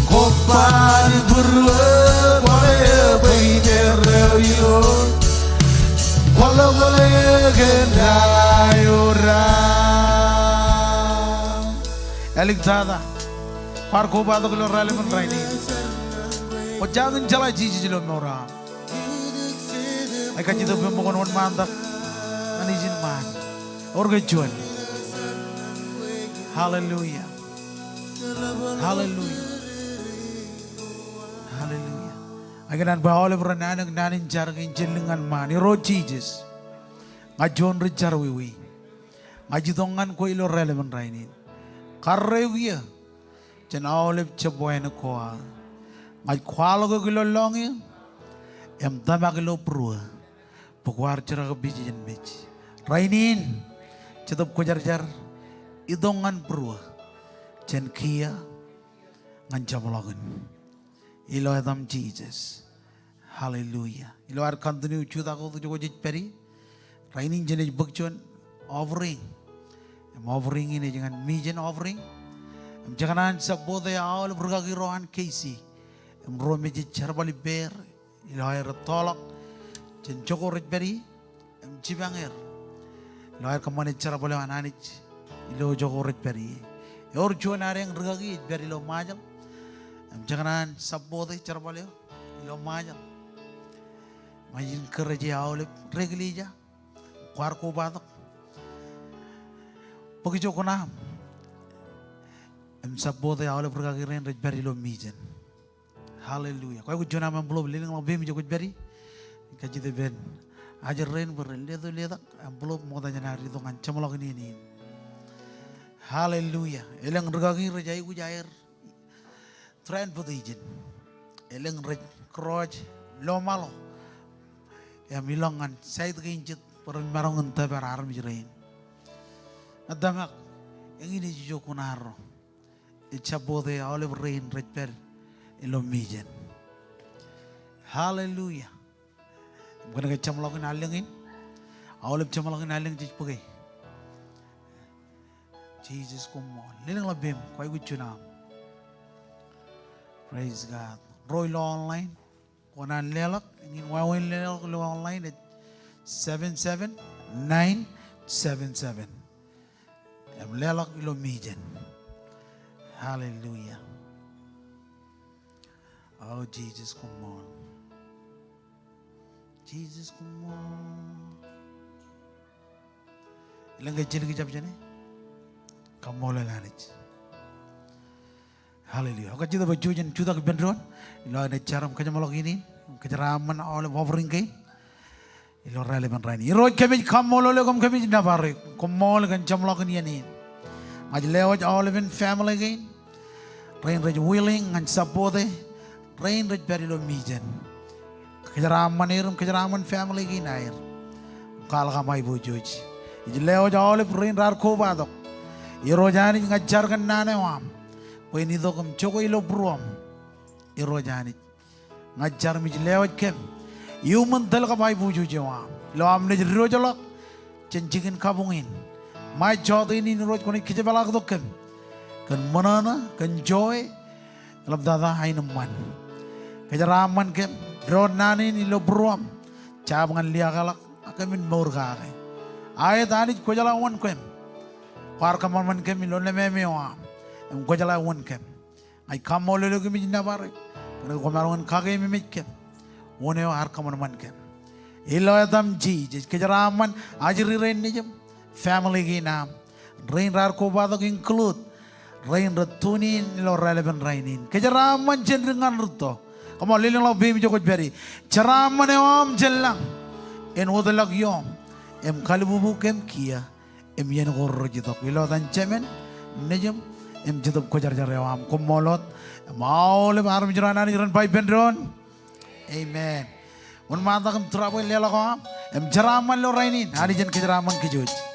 Kobban būruō, kwōle bwe in erreo Irooj. Kwōlkwōle kōn ta eo raar. Āliktata, kwaar kobatok ilo raelepen rainin. Kwō jañin jeḷā Jisōs ilo mour eo aṃ. Ij kajjitōk bwe ṃōkaj wōnṃaantak ñan ijin ṃaan. Ewōr kōn juon. Hallelujah. Hallelujah. Hallelujah. Ikōṇaan bwe aolep ren anōk naan in jar kein jān lik ñan ṃaan. Irooj Jisōs, ña juon ri jerọwiwi. Ña ij itok ñan kwe ilo raelepen rainin. Karreoik eō jān aolep jab wānōk ko aō. Ña ij kwaḷọk eok ilo lọñiō im tōmak ilo būruō bwe kwaar jerkakpeje jān mej. Rainin, Jetōb Kwōjarjar, itok ñan būruō jān kiiō ñan jeṃḷọkin. Ilo etaṃ Jisōs. Hallelujah. Ilo ad continue jutak wōt ijo kwōj pād ie, rainin jenaaj bōk juon offering. Im offering in ej ñan mission offering. Im jekōṇaan support e aolep rūkaki ro an K C. Im ro me jej jerbal ippāer ilo aer ettoḷọk jān ijo ko rej pād ie im jipañ er ilo aer kōṃṃane jerbal eo an Anij ilo ijo ko rej pād ie. Ewōr juon adeañ rūkaki ej pād ilo Ṃajeḷ im jekōṇaan support e jerbal eo ilo Ṃajeḷ. Im ij encourage e aolep ri eklejia, kwaar kobatok, bōk ijo kuṇaaṃ im support e aolep rūkaki rein rej pād ilo mission. Hallelujah. Kwōj aikuj juon aṃ envelope, lelōñḷọk peiṃ ijo kwōj pād ie. Kajjitōk bwe ajri rein bwe ren letok, letok envelope ṃokta jān ad itok ñan jeṃḷọkin iien in. Hallelujah. Elōñ rūkaki rej aikuj aer transportation. Elōñ rej cross lọmaḷo im ilọk ñan side kein jet bwe ren maroñ in tōpar armej rein. Ña tōmak eñin ej ijo kuṇaarro. Ej support e aolep rein rej pād ilo mission. Hallelujah. Im kōnke jeṃḷọkin allōñ in, aolep jeṃḷọkin allōñ jej bōke. Jisōs, koṃṃool. Lelōñḷọk peiṃ, kwōj aikuj juon aṃ. Praise God. Ro ilo online, kwō kōṇaan leḷọk, eñin wāween leḷọk ilo online ej seven seven nine seven seven. Im leḷọk ilo mission. Hallelujah. O Jisōs, koṃṃool. Jisōs, koṃṃool. Elōñ ke jidik jab jāne? Kaṃṃoolol Anij. Hallelujah. Ak kajjitōk bwe jej jutak ippān doon ilo aō naaj jar im kōjeṃḷọk in, im kōjeraaṃṃan aolep offering kein ilo raelepin rainin. Irooj, kōmij kaṃṃoolol eok im kōmij nōbar eok. Koṃṃool kōn jeṃḷọkin iien in. Ña ij lewōj aolepān family kein rein rej willing ñan support e, rein rej pād ilo mission. Kōjeraaṃṃan er im kōjeraaṃṃan family kein aer. Kwaḷọk aṃ aiboojoj. Ij lewōj aolep rein raar kobatok. Irooj Anij, ña ij jar kōn naan eo aṃ bwe en itok im jokwe ilo būruōṃ. Irooj Anij, ña ij jar im ij lewōj kōm iuṃwin tōl kab aiboojoj eo aṃ ilo aṃ naaj diwōjḷọk jān jikin kabuñ in. Ṃae jọteen in, Irooj, kwōnaaj kōjepḷaaktok kōm kōn ṃōṇōṇō, kōn joy, eḷaptata aenōṃṃan. Kōjeraaṃṃan kōm, door naan in ilo būruōṃ jab ñan liaakḷọk ak kōmin mour kake. Aet Anij, kwōjeḷā wōn kōm. Kwaar kōṃanṃan kōm ilo nemāmeaṃ eo aṃ im kwōjeḷā wōn kōm. Ña ij kaṃṃoolol eok im ij nōbar eok kōn ke kwōmaroñ in kakeememej kōm. Wōn eo ear kōṃanṃan kōm. Ilo etaṃ Jisōs, kōjeraaṃṃan ajri rein nejiṃ, family kein aṃ, rein raar kobatok, include rein rej tune in ilo raelepin rainin. Kōjeraaṃṃan jān dik ñan rūtto. Come on, lelōñḷọk peiṃ ijo kwōj pād ie. Jeraaṃṃan eo aṃ jān lañ en wōtlọk iooṃ im kalbubu kōm kiiō im iien ko rej itok. Ilo etan Jemān, Nejiṃ im Jetōb Kwōjarjar eo aṃ. Koṃṃool wōt. Im aolep armej ro an Anij ren ba ippān doon, amen. Wōnṃaantak im tūrabwe leḷọk eo aṃ im jeraaṃṃan ilo rainin. Anij en kōjeraaṃṃan kōj.